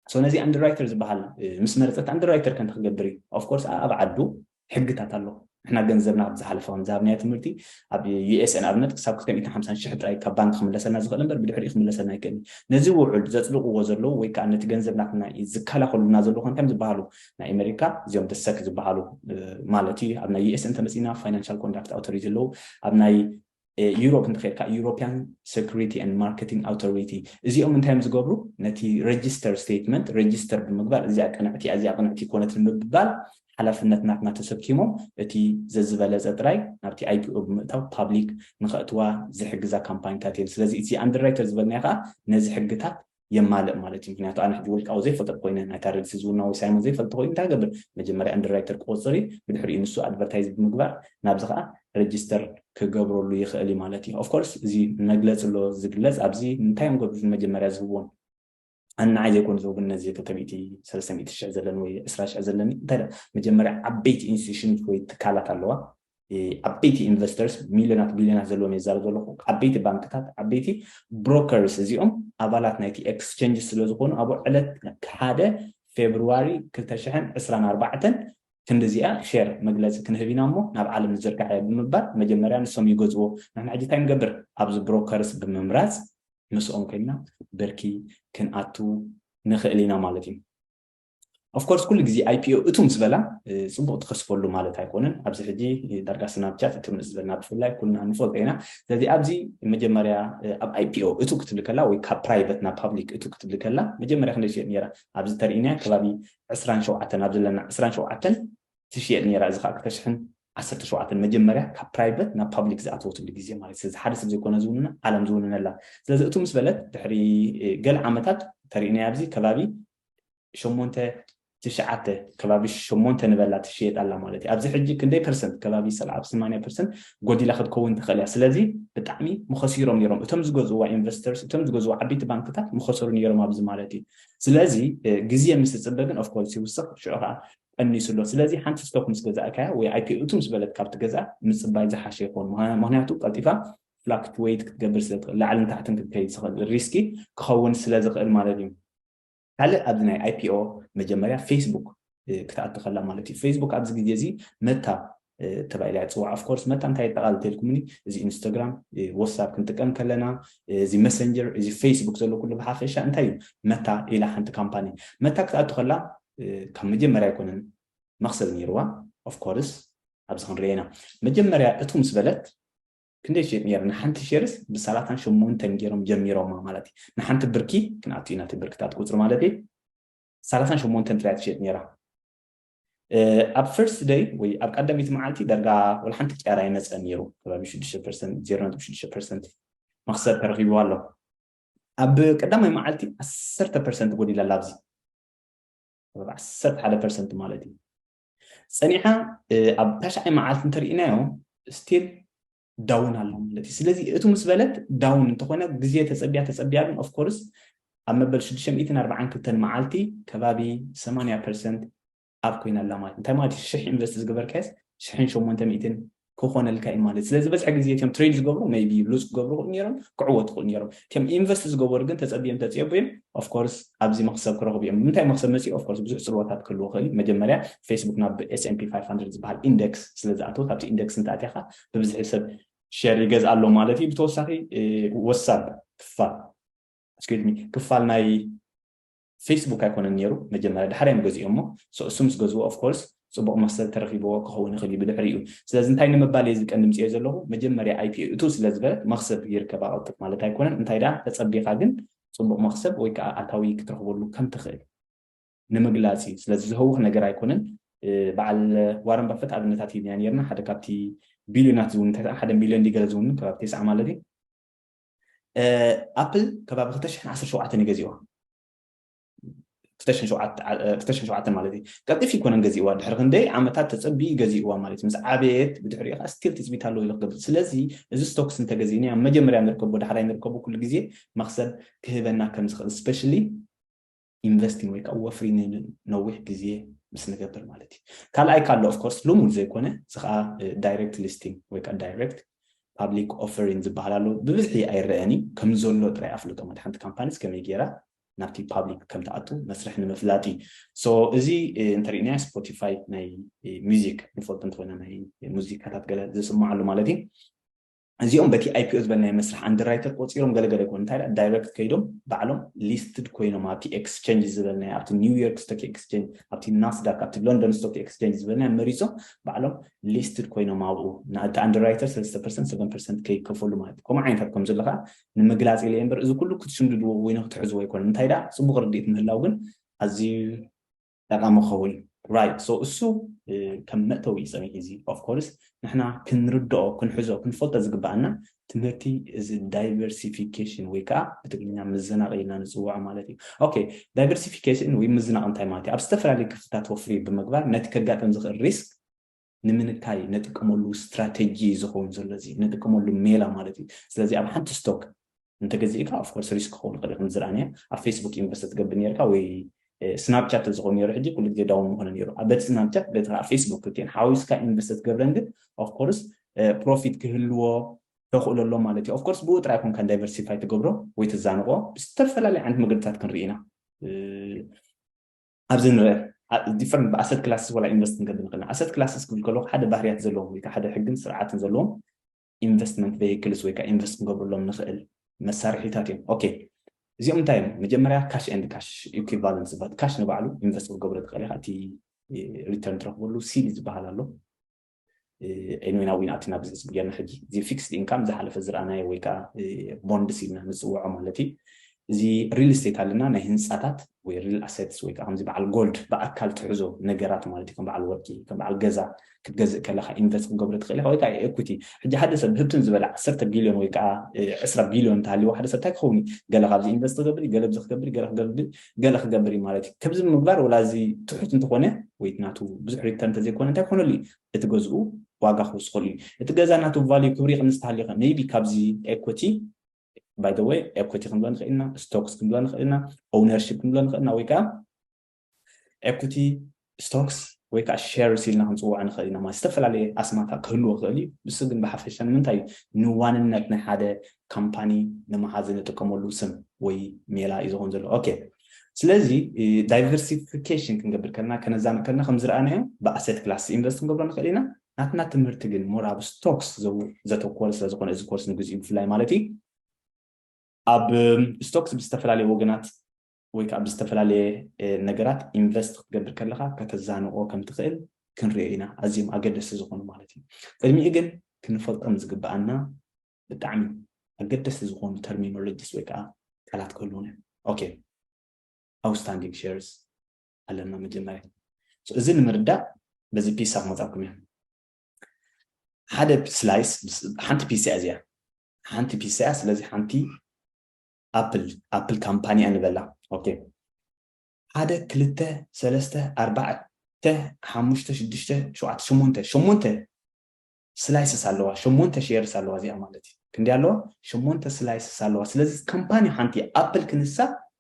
ሶ ነዚ ኣንደርራይተር ዝበሃል ምስ መረፀት ኣንደርራይተር ከንተ ክገብር እዩ። ኦፍኮርስ ኣብ ዓዱ ሕግታት ኣሎ። ንሕና ገንዘብና ዝሓለፈ ከም ዝሃብናዮ ትምህርቲ ኣብ ዩኤስኤ ንኣብነት ክሳብ ክልተ ሚእትን ሓምሳን ሽሕ ጥራይ ካብ ባንክ ክምለሰልና ዝኽእል እምበር ብድሕሪኡ ክምለሰልና ኣይክእልን። ነዚ ውዕል ዘፅድቕዎ ዘለዉ ወይ ከዓ ነቲ ገንዘብ ናትና ዝከላኸሉና ዘለዉ እንታይ ዝበሃሉ ናይ ኣሜሪካ እዚኦም ደሰክ ዝበሃሉ ማለት እዩ። ኣብ ናይ ዩኤስኤ እንተመፂና ፋይናንሻል ኮንዳክት ኣውቶሪቲ ኣለዉ። ኣብ ናይ ዩሮፕ እንተኸድካ ዩሮፒያን ሴኩሪቲ ን ማርኬቲንግ ኣውቶሪቲ እዚኦም እንታይ እዮም ዝገብሩ? ነቲ ሬጅስተር ስቴትመንት ሬጅስተር ብምግባር እዚኣ ቅንዕቲ እዚኣ ቅንዕቲ ኮነት ንምባል ሓላፍነት ናትና ተሰኪሞም እቲ ዘዝበለፀ ጥራይ ናብቲ ኣይፒኦ ብምእታው ፓብሊክ ንኸእትዋ ዝሕግዛ ካምፓኒታት እየን። ስለዚ እቲ ኣንደርራይተር ዝበልናዮ ከዓ ነዚ ሕግታት የማልእ ማለት እዩ። ምክንያቱ ኣነ ሕጂ ውልቃዊ ዘይፈልጠ ኮይነ ናይታ ሬድሲ ዝውና ወይ ሳይሞን ዘይፈልጠ ኮይኑ እንታይ ገብር መጀመርያ ኣንደርራይተር ክቆፅር እዩ። ብድሕሪኡ ንሱ ኣድቨርታይዝ ብምግባር ናብዚ ከዓ ሬጅስተር ክገብረሉ ይኽእል እዩ ማለት እዩ። ኦፍኮርስ እዚ መግለፂ ኣሎ ዝግለፅ ኣብዚ እንታይ እዮም ገብሩ መጀመርያ ዝህብዎን ኣናዓይ ዘይኮኑ ዝህቡ ነዚ ክልተ ሚእቲ ሰለስተ ሚእቲ ሽሕ ዘለኒ ወይ ዕስራ ሽሕ ዘለኒ እንታይ መጀመርያ ዓበይቲ ኢንስቲቱሽን ወይ ትካላት ኣለዋ ዓበይቲ ኢንቨስተርስ ሚልዮናት ቢልዮናት ዘለዎም የዛረብ ዘለኹ ዓበይቲ ባንክታት ዓበይቲ ብሮከርስ እዚኦም ኣባላት ናይቲ ኤክስቸንጅ ስለዝኾኑ ኣብ ዕለት ሓደ ፌብርዋሪ ክልተ ሽሕን ዕስራን ኣርባዕተን ክንዲ እዚኣ ሼር መግለፂ ክንህብ ኢና እሞ ናብ ዓለም ንዘርግሓ እያ ብምባል መጀመርያ ንሶም ይገዝዎ። ንሕና ሕጂ እንታይ ንገብር ኣብዚ ብሮከርስ ብምምራፅ ምስኦም ኮይና ብርኪ ክንኣቱ ንኽእል ኢና ማለት እዩ። Of course ኩሉ ግዜ IPO እቱ ምስ በላ ጽቡቕ ትኸስበሉ ማለት ኣይኮነን። ኣብዚ ሕጂ ዳርጋ ስናፕቻት እቲ ምስ ዝበልና ብፍላይ ኩልና ንፈልጦ ኢና። ስለዚ ኣብዚ መጀመርያ ኣብ IPO እቱ ክትብል ከላ ወይ ካብ private ናብ public እቱ ክትብል ከላ መጀመርያ ክንደይ ትሸየጥ ነይራ? ኣብዚ ተርእናያ ከባቢ ዕስራን ሸውዓተን ኣብ ዘለና ዕስራን ሸውዓተን ትሽየጥ ነይራ። እዚ ከዓ ክልተ ሽሕን ዓሰርተ ሸውዓተን መጀመርያ ካብ private ናብ public ዝኣተወትሉ ግዜ ማለት ስለዚ ሓደ ሰብ ዘይኮነ ዝውንና ዓለም ዝውንነላ። ስለዚ እቱ ምስ በለት ድሕሪ ገለ ዓመታት ተርእናያ ኣብዚ ከባቢ ሸሞንተ ትሽዓተ ከባቢ ሸሞንተ ንበላ ትሽየጥ ኣላ ማለት እዩ። ኣብዚ ሕጂ ክንደይ ፐርሰንት? ከባቢ ሰብዓ ሰማንያ ፐርሰንት ጎዲላ ክትከውን ትኽእል እያ። ስለዚ ብጣዕሚ ምኸሲሮም ነይሮም እቶም ዝገዝእዋ investors፣ እቶም ዝገዝእዋ ዓበይቲ ባንክታት ምኸሰሩ ነይሮም ኣብዚ ማለት እዩ። ስለዚ ግዜ ምስ ዝፅበ ግን of course ይውስኽ፣ ሽዑ ከዓ ቀኒሱ ኣሎ። ስለዚ ሓንቲ stock ምስ ገዛእካያ ወይ IPO እቱ ምስ በለት ካብ ትገዝኣ ምፅባይ ዝሓሸ ይኸውን። ምኽንያቱ ቀልጢፋ fluctuate ክትገብር ስለ ትኽእል፣ ላዕልን ታሕትን ክትከይድ ዝኽእል ሪስኪ ክኸውን ስለ ዝኽእል ማለት እዩ። ካልእ ኣብዚ ናይ IPO መጀመርያ Facebook ክትኣቱ ከላ ማለት እዩ። Facebook ኣብዚ ግዜ እዚ መታ ተባሂላ እያ ትፅዋዕ። Of course መታ እንታይ የጠቓልል ተልኩምኒ፣ እዚ ኢንስታግራም፣ WhatsApp ክንጥቀም ከለና፣ እዚ ሜሰንጀር፣ እዚ Facebook ዘሎ ኩሉ ብሓፈሻ እንታይ እዩ? መታ ኢላ ሓንቲ ካምፓኒ መታ ክትኣቱ ከላ ካብ መጀመርያ ኣይኮነን መኽሰብ ነይርዋ። Of course ኣብዚ ክንሪኦ ኢና። መጀመርያ እቱ ምስ በለት ክንደይ ትሸጥ ነይራ? ንሓንቲ ሸርስ ብሰላሳን ሸሞንተን ገይሮም ጀሚሮማ ማለት እዩ። ንሓንቲ ብርኪ ክንኣቱ ኢና፣ እቲ ብርክታት ቁፅሪ ማለት እዩ። ሰላሳን ሸሞንተን ጥራይ ትሸጥ ነይራ። ኣብ first day ወይ ኣብ ቀዳመይቲ መዓልቲ ዳርጋ ወላ ሓንቲ ቅያር ኣይመፀን ነይሩ። ከባቢ ሽዱሽተ ፐርሰንት፣ ዜሮ ነጥቢ ሽዱሽተ ፐርሰንት መኽሰብ ተረኺብዋ ኣሎ። ኣብ ቀዳማይ መዓልቲ ዓሰርተ ፐርሰንት ጎዲላ ኣላ ኣብዚ ዓሰርተ ሓደ ፐርሰንት ማለት እዩ። ፀኒሓ ኣብ ታሽዓይ መዓልቲ እንተርኢናዮ ስቲል ዳውን ኣሎ ማለት እዩ። ስለዚ እቱ ምስ በለት ዳውን እንተኾነ ግዜ ተፀቢያ ተፀቢያ ግን of course ኣብ መበል ሽዱሽተ ሚእትን ኣርባዓን ክልተን መዓልቲ ከባቢ ሰማንያ ፐርሰንት ኣብ ኮይና ኣላ ማለት እዩ። እንታይ ማለት እዩ? ሽሕ ኢንቨስት ዝገበርካስ ሽሕን ሸሞንተ ሚእትን ክኾነልካ እዩ ማለት። ስለዚ በዝሒ ግዜ እቶም ትሬድ ዝገብሩ maybe ሉዝ ክገብሩ ይኽእሉ ነይሮም፣ ክዕወቱ ይኽእሉ ነይሮም። እቶም ኢንቨስት ዝገበሩ ግን ተጸብዮም ተጽየቡ እዮም። Of course ኣብዚ መኽሰብ ክረኽቡ እዮም። ምንታይ መኽሰብ መጽኡ? Of course ብዙሕ ጽልዋታት ክህልዎ ይኽእል እዩ። መጀመርያ ፌስቡክ ናብ S and P five hundred ዝበሃል ኢንደክስ ስለ ዝኣተወት ኣብቲ ኢንደክስ እንተኣትያኻ ብብዝሒ ሰብ ሸር ይገዝእ ኣሎ ማለት እዩ። ብተወሳኺ WhatsApp ክፋል excuse me ክፋል ናይ ፌስቡክ ኣይኮነን ነይሩ መጀመርያ፣ ድሓር እዮም ገዚኦሞ። እሱ ምስ ገዝዎ of course ፅቡቕ መሰል ተረኺብዎ ክኸውን ይኽእል እዩ ብድሕሪኡ። ስለዚ እንታይ ንምባል እየ ዝቀንዲ ምፅኦ ዘለኹ? መጀመርያ IPO እቱ ስለ ዝበለት መኽሰብ ይርከብ ኣቐልጥፍ ማለት ኣይኮነን። እንታይ ደኣ ተፀቢኻ ግን ፅቡቕ መኽሰብ ወይ ከዓ ኣታዊ ክትረኽበሉ ከም ትኽእል ንምግላፅ እዩ። ስለዚ ዝህውኽ ነገር ኣይኮነን። በዓል ዋረን ባፈት ኣብነታት ሂብና ነርና። ሓደ ካብቲ ቢልዮናት ዝውን፣ እንታይ ሓደ ሚልዮን ዲገለ ዝውን ከባቢ ተስዓ ማለት እዩ። ኣፕል ከባቢ ክልተ ሽሕን ዓሰርተ ሸውዓተን እዩ ገዚእዋ። ክልተ ሽሕን ሸውዓተን ማለት እዩ። ቀልጢፍ ይኮነን ገዚእዋ፣ ድሕሪ ክንደይ ዓመታት ተፀቢዩ ገዚእዋ ማለት እዩ። ምስ ዓበየት ብድሕሪኡ ከዓ ስቲል ትፅቢት ኣለዎ ኢሉ ክገብር። ስለዚ እዚ ስቶክስ እንተገዚእና ኣብ መጀመርያ ንርከቦ ዳሕራይ ንርከቦ ኩሉ ግዜ መክሰብ ክህበና ከም ዝኽእል especially ኢንቨስቲንግ ወይ ከዓ ወፍሪ ንነዊሕ ግዜ ምስ ንገብር ማለት እዩ። ካልኣይ ካሎ of course ልሙድ ዘይኮነ እዚ ከዓ ዳይሬክት ሊስቲንግ ወይ ከዓ ዳይሬክት ፓብሊክ ኦፈሪንግ ዝበሃል ኣሎ። ብብዝሒ ኣይረአን እዩ፣ ከም ዘሎ ጥራይ ኣፍልጦ ማለት ሓንቲ ካምፓኒስ ከመይ ገይራ ናብቲ ፓብሊክ ከም ትኣቱ መስርሕ ንምፍላጥ እዩ። So እዚ እንተሪእናዮ ስፖቲፋይ ናይ ሚዚክ ንፈልጦ እንተኾይና ናይ ሙዚቃታት ገለ ዝስማዓሉ ማለት እዩ። እዚኦም በቲ IPO ዝበልናዮ መስርሕ ኣንደርራይተር ቆፂሮም ገለገለ ይኮኑ እንታይ ዳይሬክት ከይዶም ባዕሎም ሊስትድ ኮይኖም ኣብቲ ኤክስቸንጅ ዝበልናዮ ኣብቲ ኒውዮርክ ስቶክ ኤክስቸንጅ ኣብቲ ናስዳክ ኣብቲ ሎንዶን ስቶክ ኤክስቸንጅ ዝበልናዮ መሪፆም ባዕሎም ሊስትድ ኮይኖም ኣብኡ እቲ ኣንደርራይተር ሰለስተ ፐርሰንት ሰቨን ፐርሰንት ከይከፈሉ ማለት እዩ። ከምኡ ዓይነታት ከም ዘሎ ከዓ ንምግላፅ ኢለ እምበር እዚ ኩሉ ክትሽምድድዎ ወይ ንክትሕዝዎ ኣይኮነን። እንታይ ደኣ ፅቡቅ ርድኢት ምህላው ግን ኣዝዩ ጠቃሚ ክኸውን right so እሱ ከም መእተዊ እዩ ፀኒሑ እዚ of course ንሕና ክንርድኦ ክንሕዞ ክንፈልጦ ዝግባኣና ትምህርቲ እዚ ዳይቨርሲፊኬሽን ወይ ከዓ ብትግርኛ ምዝናቕ ኢልና ንፅውዖ ማለት እዩ። Okay diversification ወይ ምዝናቕ እንታይ ማለት እዩ? ኣብ ዝተፈላለዩ ክፍልታት ወፍሪ ብምግባር ነቲ ከጋጥም ዝኽእል ሪስክ ንምንካይ ነጥቀመሉ ስትራተጂ ዝኸውን ዘሎ እዚ ነጥቀመሉ ሜላ ማለት እዩ። ስለዚ ኣብ ሓንቲ ስቶክ እንተገዚእካ of course ሪስክ ክኸውን ይኽእል እዩ። ከምዚ ዝረኣናዮ ኣብ ፌስቡክ ኢንቨስት ትገብር ነርካ ወይ ስናፕቻት ተዝኸውን ነይሩ ሕጂ ኩሉ ግዜ ዳውን ምኾነ ነይሩ። በቲ ስናፕቻት በቲ ከዓ ፌስቡክ ክልቲኤን ሓዊስካ ኢንቨስት ትገብረን ግን of course ፕሮፊት ክህልዎ ተኽእሎ ኣሎ ማለት እዩ። Of course ብኡ ጥራይ ኮንካ ዳይቨርሲፋይ ትገብሮ ወይ ትዛንቆ ብዝተፈላለዩ ዓይነት መገድታት ክንርኢ ኢና። ኣብዚ ንርአ ዲፈረንት ብኣሰት ክላስስ ወላ ኢንቨስት ክንገብር ንኽእል። ኣሰት ክላስስ ክብል ከለኹ ሓደ ባህርያት ዘለዎም ወይ ሓደ ሕግን ስርዓትን ዘለዎም ኢንቨስትመንት ቬይክልስ ወይ ከዓ ኢንቨስት ክንገብረሎም ንኽእል መሳርሒታት እዮም። ኦኬ፣ እዚኦም እንታይ እዮም? መጀመርያ cash and cash equivalent ዝበሃል፣ ካሽ ንባዕሉ ኢንቨስት ክትገብሮ ትኽእል ኢኻ። እቲ ሪተርን ትረኽበሉ ሲዲ ዝበሃል ኣሎ። ኤንወይ ናብኡ ኢና ኣቲና ብዝሕዝብ ጌርና። ሕጂ እዚ ፊክስድ ኢንካም ዝሓለፈ ዝረኣናዮ ወይ ከዓ ቦንድስ ኢልና ንፅውዖ ማለት እዩ። እዚ ሪል ስቴት ኣለና፣ ናይ ህንፃታት ወይ ሪል ኣሴትስ ወይ ከዓ ከምዚ በዓል ጎልድ ብኣካል ትሕዞ ነገራት ማለት እዩ። ከም በዓል ወርቂ፣ ከም በዓል ገዛ ክትገዝእ ከለካ ኢንቨስት ክትገብሮ ትኽእል ኢኻ። ወይ ከዓ ኤኩቲ፣ ሕጂ ሓደ ሰብ ህብትን ዝበለ ዓሰርተ ቢልዮን ወይ ከዓ ዕስራ ቢልዮን እንተሃልይዎ ሓደ ሰብ እንታይ ክኸውን እዩ? ገለ ካብዚ ኢንቨስት ክገብር እዩ፣ ገለ ብዚ ክገብር እዩ፣ ገለ ክገብር እዩ፣ ገለ ክገብር እዩ ማለት እዩ። ከምዚ ብምግባር ወላ እዚ ትሑት እንተኾነ ወይ ናቱ ብዙሕ ሪተርን እንተዘይኮነ እንታይ ክኾነሉ እዩ? እቲ ገዝኡ ዋጋ ክውስኸሉ እዩ። እቲ ገዛ ናቱ ቫልዩ ክብሪ ይቕንስ ተሃልዩ ሜይቢ ካብዚ ኤኩቲ፣ ባይ ዘ ወይ ኤኩቲ ክንብሎ ንኽእል ኢና፣ ስቶክስ ክንብሎ ንኽእል ኢና፣ ኦውነርሺፕ ክንብሎ ንኽእል ኢና፣ ወይ ከዓ ኤኩቲ፣ ስቶክስ ወይ ከዓ ሼርስ ኢልና ክንፅውዖ ንኽእል ኢና። ማለት ዝተፈላለየ ኣስማታ ክህልዎ ክእል እዩ። ንሱ ግን ብሓፈሻ ንምንታይ እዩ? ንዋንነት ናይ ሓደ ካምፓኒ ንምሓዝ እንጥቀመሉ ስም ወይ ሜላ እዩ ዝኸውን ዘሎ። ኦኬ፣ ስለዚ ዳይቨርሲፊኬሽን ክንገብር ከለና፣ ከነዛምእ ከለና ከም ዝረኣናዮ ብኣሴት ክላስ ኢንቨስት ክንገብሮ ንኽእል ኢና። ናትና ትምህርቲ ግን ሞር ኣብ ስቶክስ ዘተኮረ ስለዝኾነ፣ እዚ ኮርስ ንግዚኡ ብፍላይ ማለት እዩ፣ ኣብ ስቶክስ ብዝተፈላለየ ወገናት ወይ ከዓ ብዝተፈላለየ ነገራት ኢንቨስት ክትገብር ከለካ ከተዛንኦ ከም ትኽእል ክንሪኦ ኢና፣ ኣዝዮም ኣገደስቲ ዝኾኑ ማለት እዩ። ቅድሚኡ ግን ክንፈልጦም ዝግበኣና ብጣዕሚ ኣገደስቲ ዝኾኑ ተርሚኖሎጂስ ወይ ከዓ ቃላት ክህልውና እዮም። ኦኬ፣ ኣውትስታንዲንግ ሼርስ ኣለና መጀመርያ። እዚ ንምርዳእ በዚ ፒሳ ክመፃኩም እዮም። ሓደ ስላይስ፣ ሓንቲ ፒሳ እያ እዚኣ፣ ሓንቲ ፒሳ እያ። ስለዚ ሓንቲ ኣፕል፣ ኣፕል ካምፓኒ እያ ንበላ። ኦኬ፣ ሓደ፣ ክልተ፣ ሰለስተ፣ ኣርባዕተ፣ ሓሙሽተ፣ ሽዱሽተ፣ ሸውዓተ፣ ሸሞንተ፣ ሸሞንተ ስላይስስ ኣለዋ፣ ሸሞንተ ሼርስ ኣለዋ እዚኣ ማለት እዩ። ክንደይ ኣለዋ? ሸሞንተ ስላይስስ ኣለዋ። ስለዚ ካምፓኒ ሓንቲ ኣፕል ክንሳ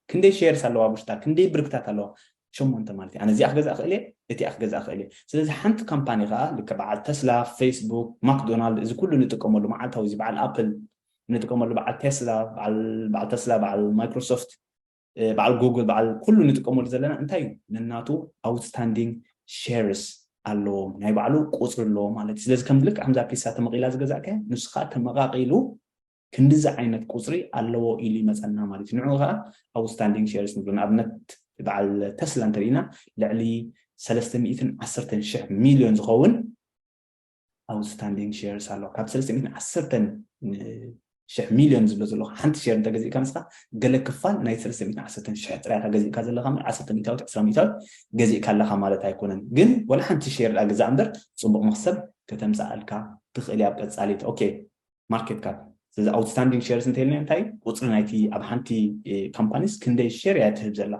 ክንደይ ሼርስ ኣለዋ ውሽጣ፣ ክንደይ ብርክታት ኣለዋ? ሸሞንተ ማለት እዩ። ኣነ እዚኣ ክገዛእ ክእል እየ፣ እቲኣ ክገዛእ ክእል እየ። ስለዚ ሓንቲ ካምፓኒ ከዓ ልክዕ በዓል ተስላ፣ ፌስቡክ፣ ማክዶናልድ፣ እዚ ኩሉ ንጥቀመሉ መዓልታዊ፣ እዚ በዓል ኣፕል ንጥቀመሉ፣ በዓል ቴስላ፣ በዓል በዓል ተስላ፣ በዓል ማይክሮሶፍት፣ በዓል ጉግል፣ በዓል ኩሉ ንጥቀመሉ ዘለና እንታይ እዩ? ነናቱ ኣውትስታንዲንግ ሼርስ ኣለዎም፣ ናይ ባዕሉ ቁፅሪ ኣለዎ ማለት እዩ። ስለዚ ከም ልክዕ ከምዛ ፒሳ ተመቒላ ዝገዛእካያ ንስኻ ተመቓቒሉ ክንዲዚ ዓይነት ቁፅሪ ኣለዎ ኢሉ ይመፀና ማለት እዩ። ንዑ ከዓ ኣውትስታንዲንግ ሼርስ ንብሎ። ንኣብነት በዓል ተስላ እንተሪኢና ልዕሊ ሰለስተ ሚእትን ዓሰርተን ሽሕ ሚልዮን ዝኸውን ኣውትስታንዲንግ ሼርስ ኣለዋ። ካብ ሰለስተ ሚእትን ዓሰርተን ሽሕ ሚልዮን ዝብሎ ዘለኹ ሓንቲ ሼር እንተገዚእካ ንስኻ ገለ ክፋል ናይ ሰለስተ ሚእትን ዓሰርተን ሽሕ ጥራይ ኢኻ ገዚእካ ዘለኻ እምበር ዓሰርተ ሚእታዊት፣ ዕስራ ሚእታዊት ገዚእካ ኣለኻ ማለት ኣይኮነን። ግን ወላ ሓንቲ ሼር ደኣ ግዛእ እምበር ፅቡቕ መኽሰብ ከተምፅኣልካ ትኽእል እያ ኣብ ቀፃሊት። ኦኬ፣ ማርኬት ካፕ። ስለዚ ኣውትስታንዲንግ ሼርስ እንተኢልና እንታይ? ቁፅሪ ናይቲ ኣብ ሓንቲ ካምፓኒስ ክንደይ ሼር እያ ትህብ ዘላ፣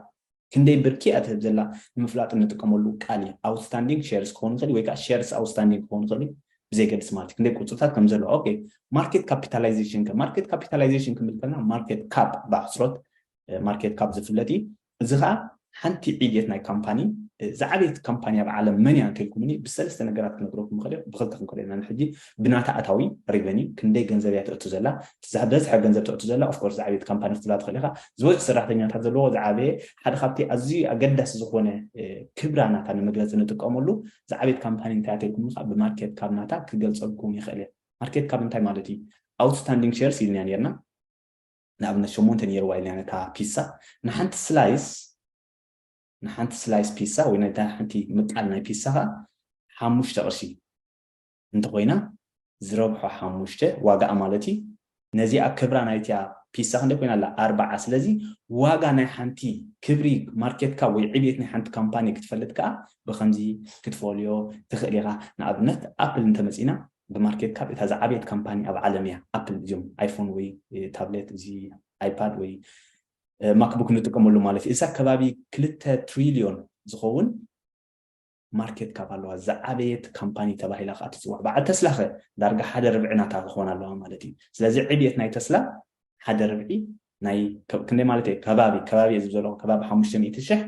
ክንደይ ብርኪ እያ ትህብ ዘላ ንምፍላጥ እንጥቀመሉ ቃል እዩ። ኣውትስታንዲንግ ሼርስ ክኸውን ይኽእል ወይ ከዓ ሼርስ ኣውትስታንዲንግ ክኸውን ይኽእል እዩ፣ ብዘይገድስ ማለት እዩ። ክንደይ ቁፅርታት ከም ዘሎ። ኦኬ፣ ማርኬት ካፒታላይዜሽን ከ? ማርኬት ካፒታላይዜሽን ክንብል ከለና ማርኬት ካፕ ብኣሕፅሮት ማርኬት ካፕ ዝፍለጥ እዩ። እዚ ከዓ ሓንቲ ዕብየት ናይ ካምፓኒ፣ ዝዓበየት ካምፓኒ ኣብ ዓለም መን እያ እንተልኩምኒ ብሰለስተ ነገራት ክነግረኩም ይኽእል እየ። ብክልተ ክንከዶ ኢና ንሕጂ። ብናታ ኣታዊ፣ ሬቨኒ፣ ክንደይ ገንዘብ እያ ተእቱ ዘላ፣ ዝበዝሐ ገንዘብ ተእቱ ዘላ ኦፍኮርስ ዝዓበየት ካምፓኒ ክትብላ ትኽእል ኢኻ። ዝበዝሑ ሰራሕተኛታት ዘለዎ ዝዓበየ፣ ሓደ ካብቲ ኣዝዩ ኣገዳሲ ዝኾነ ክብራ ናታ ንምግለፂ ንጥቀመሉ ዝዓበየት ካምፓኒ እንታይ እያ ተልኩምኒ ከዓ ብማርኬት ካፕ ናታ ክገልፀልኩም ይኽእል እየ። ማርኬት ካፕ እንታይ ማለት እዩ? ኣውትስታንዲንግ ሼርስ ኢልናያ ነርና፣ ንኣብነት ሸሞንተ ነይርዋ ኢልና ነታ ፒሳ፣ ንሓንቲ ስላይስ፣ ንሓንቲ ስላይስ ፒሳ ወይ ናይ ሓንቲ ምቃል ናይ ፒሳ ከዓ ሓሙሽተ ቅርሺ እንተኮይና ዝረብሖ ሓሙሽተ ዋጋኣ ማለት እዩ። ነዚኣ ክብራ ናይቲያ ፒሳ ክንደይ ኮይና ኣላ? ኣርባዓ። ስለዚ ዋጋ ናይ ሓንቲ ክብሪ ማርኬት ካፕ ወይ ዕብየት ናይ ሓንቲ ካምፓኒ ክትፈልጥ ከዓ ብከምዚ ክትፈልዮ ትኽእል ኢኻ። ንኣብነት ኣፕል እንተመፂና ብማርኬት ካፕ እታ ዝዓበየት ካምፓኒ ኣብ ዓለም እያ ኣፕል። እዚኦም ኣይፎን ወይ ታብሌት፣ እዚ ኣይፓድ ወይ ማክቡክ ንጥቀመሉ ማለት እዩ። እዛ ከባቢ ክልተ ትሪልዮን ዝኸውን ማርኬት ካፕ ኣለዋ። ዝዓበየት ካምፓኒ ተባሂላ ከዓ ትፅዋዕ። በዓል ተስላ ኸ ዳርጋ ሓደ ርብዒ ናታ ክኾን ኣለዋ ማለት እዩ። ስለዚ ዕብየት ናይ ተስላ ሓደ ርብዒ ናይ ክንደይ ማለት እዩ? ከባቢ ከባቢ እየ ዝብል ዘለኹ ከባቢ ሓሙሽተ ሚእቲ ሽሕ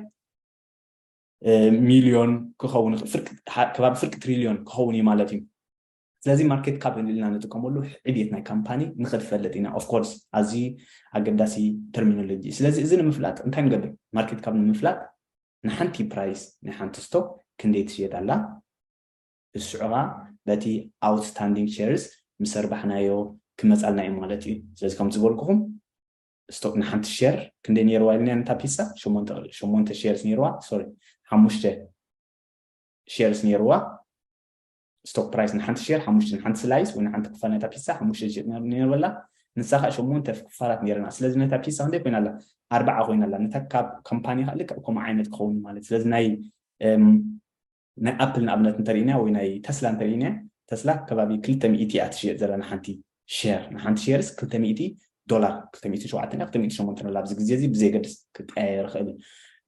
ሚልዮን ክኸውን፣ ከባቢ ፍርቂ ትሪልዮን ክኸውን እዩ ማለት እዩ። ስለዚ ማርኬት ካፕ ኢልና ንጥቀመሉ ዕብየት ናይ ካምፓኒ ንክንፈልጥ ኢና። ኦፍኮርስ ኣዝዩ ኣገዳሲ ተርሚኖሎጂ። ስለዚ እዚ ንምፍላጥ እንታይ ንገብር? ማርኬት ካፕ ንምፍላጥ ንሓንቲ ፕራይስ ናይ ሓንቲ ስቶክ ክንደይ ትሽየጥ ኣላ፣ ንስዑ ከዓ በቲ ኣውትስታንዲንግ ሼርስ ምስ ኣርባሕናዮ ክመፃልና እዩ ማለት እዩ። ስለዚ ከም ዝበልኩኹም ስቶክ ንሓንቲ ሸር ክንደይ ነይርዋ ኢልና ነታ ፒሳ ሸሞንተ ሸርስ ነይርዋ ሶሪ ሓሙሽተ ሸርስ ነይርዋ ስቶክ ፕራይስ ንሓንቲ ሸር ሓሙሽተ ንሓንቲ ስላይስ ወይ ንሓንቲ ክፋል ነታ ፒሳ ሓሙሽተ ሸር ነይርበላ ንሳ ከዓ ሸሞንተ ክፋላት ነይርና ስለዚ ነታ ፒሳ ክንደይ ኮይና ኣላ ኣርባዓ ኮይና ኣላ ነታ ካብ ካምፓኒ ከዓ ልክዕ ከምኡ ዓይነት ክኸውን ማለት ስለዚ ናይ ናይ ኣፕል ንኣብነት እንተሪእና ወይ ናይ ተስላ እንተሪእና ተስላ ከባቢ ክልተ ሚእቲ እያ ትሽየጥ ዘላ ንሓንቲ ሸር ንሓንቲ ሸርስ ክልተ ሚእቲ ዶላር ክልተ ሚእቲ ሸውዓተ ክልተ ሚእቲ ሸሞንተ ላ ኣብዚ ግዜ እዚ ብዘየገድስ ክቀያየር ይኽእል እዩ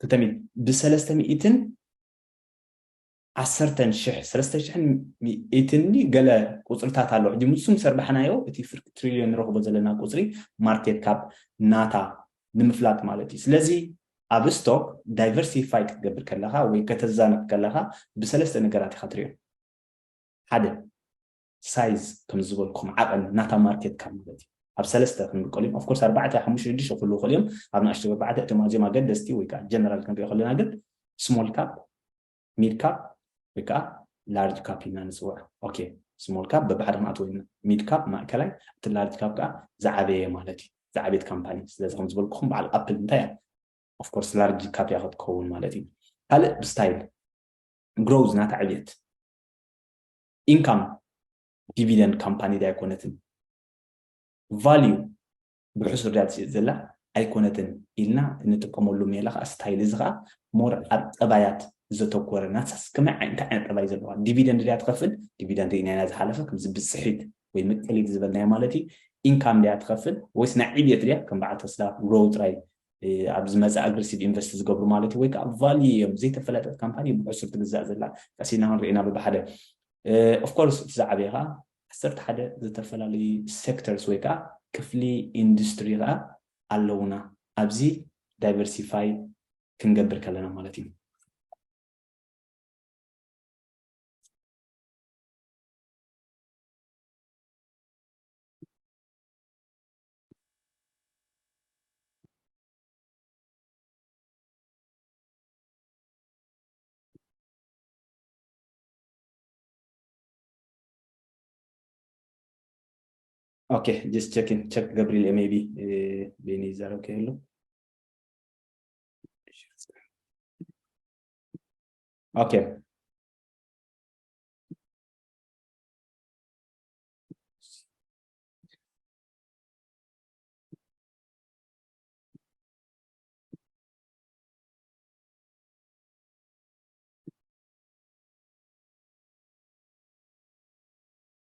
ክልተ ሚእቲ ብሰለስተ ሚእትን ዓሰርተን ሽሕ ሰለስተ ሽሕን ሚእትን ገለ ቁፅርታት ኣሎ ሕጂ ምስ ዝሰርባሕናዮ እቲ ፍርቂ ትሪልዮን ንረኽቦ ዘለና ቁፅሪ ማርኬት ካፕ ናታ ንምፍላጥ ማለት እዩ ስለዚ ኣብ ስቶክ ዳይቨርሲፋይ ክትገብር ከለካ ወይ ከተዛንፍ ከለካ ብሰለስተ ነገራት ኢካ ትሪኦ ሓደ ሳይዝ ከም ዝበልኩም ዓቐን ናታ ማርኬት ካፕ ማለት እዩ ኣብ ሰለስተ ክንምቀሉ እዮም ኦፍኮርስ ኣርባዕተ ሓሙሽተ ሽዱሽተ ክህልዉ ይኽእሉ እዮም ኣብ ንኣሽቱ ኣርባዕተ እቶም ኣዝዮም ኣገደስቲ ወይ ከዓ ጀነራል ክንሪኦ ከለና ግን ስሞል ካፕ ሚድ ካፕ ወይ ከዓ ላርጅ ካፕ ኢልና ንፅውዕ ኦኬ ስሞል ካፕ በብሓደ ክንኣትዎ ኢና ሚድ ካፕ ማእከላይ እቲ ላርጅ ካፕ ከዓ ዝዓበየ ማለት እዩ ዝዓበየት ካምፓኒ ስለዚ ከም ዝበልኩኹም በዓል ኣፕል እንታይ እያ ኦፍኮርስ ላርጅ ካፕ እያ ክትከውን ማለት እዩ ካልእ ብስታይል ግሮዝ ናታ ዕብየት ኢንካም ዲቪደንድ ካምፓኒ ዳ ኣይኮነትን ቫልዩ ብሕሱር ድያ ትሽየጥ ዘላ ኣይኮነትን ኢልና እንጥቀመሉ ሜላ ከዓ ስታይል እዚ ከዓ ሞር ኣብ ጠባያት ዘተኮረ ናሳስ ከመይ እንታይ ዓይነት ጠባይ ዘለዋ ዲቪደንድ ድያ ትኸፍል ዲቪደንድ ርኢና ኢና ዝሓለፈ ከምዚ ብፅሒት ወይ ምቅሊት ዝበልናዮ ማለት እዩ ኢንካም ድያ ትኸፍል ወይስ ናይ ዕብየት ድያ ከም በዓል ተስላ ግሮው ጥራይ ኣብ ዝመፀ ኣግረሲቭ ኢንቨስት ዝገብሩ ማለት እዩ ወይ ከዓ ቫልዩ እዮም ዘይተፈለጠት ካምፓኒ ብሕሱር ትግዛእ ዘላ ቀሲና ክንርኢና ብብሓደ ኦፍኮርስ እቲ ዝዓበየ ከዓ ዓሰርተ ሓደ ዝተፈላለዩ ሴክተርስ ወይ ከዓ ክፍሊ ኢንዱስትሪ ከዓ ኣለውና ኣብዚ ዳይቨርሲፋይ ክንገብር ከለና ማለት እዩ Okay, just checking, check Gabriel maybe ቤኒ ይዛረብ ከየሎ Okay.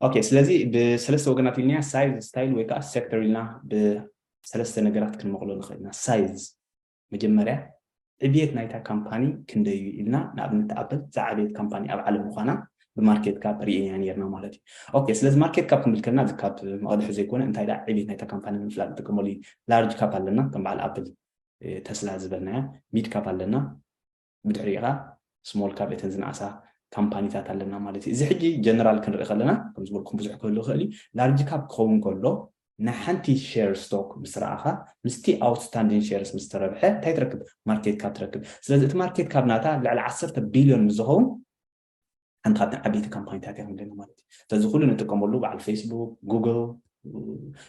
ኦኬ ስለዚ ብሰለስተ ወገናት ኢልና ሳይዝ ስታይል ወይ ከዓ ሴክተር ኢልና ብሰለስተ ነገራት ክንመቕሎ ንኽእል ኢና ሳይዝ መጀመርያ ዕብየት ናይታ ካምፓኒ ክንደይ እዩ ኢልና ንኣብነት ኣፕል ዝዓበየት ካምፓኒ ኣብ ዓለም ምዃና ብማርኬት ካፕ ርኢና ነርና ማለት እዩ ኦኬ ስለዚ ማርኬት ካፕ ክንብል ከለና እዚ ካብ መቐድሒ ዘይኮነ እንታይ ዳ ዕብየት ናይታ ካምፓኒ ንምፍላጥ ንጥቀመሉ እዩ ላርጅ ካፕ ኣለና ከም በዓል ኣፕል ተስላ ዝበልናያ ሚድ ካፕ ኣለና ብድሕሪኡ ከዓ ስሞል ካፕ እተን ዝነኣሳ ካምፓኒታት ኣለና ማለት እዩ እዚ ሕጂ ጀነራል ክንርኢ ከለና ከም ዝበልኩም ብዙሕ ክህሉ ይኽእል እዩ ላርጅ ካፕ ክኸውን ከሎ ንሓንቲ ሸር ስቶክ ምስ ረኣኻ ምስቲ ኣውትስታንዲንግ ሸርስ ምስ ተረብሐ እንታይ ትረክብ ማርኬት ካፕ ትረክብ ስለዚ እቲ ማርኬት ካፕ ናታ ልዕሊ ዓሰርተ ቢልዮን ምስ ዝኸውን ሓንቲ ካብተን ዓበይቲ ካምፓኒታት እያ ክንብለና ማለት እዩ ስለዚ ኩሉ ንጥቀመሉ በዓል ፌስቡክ ጉግል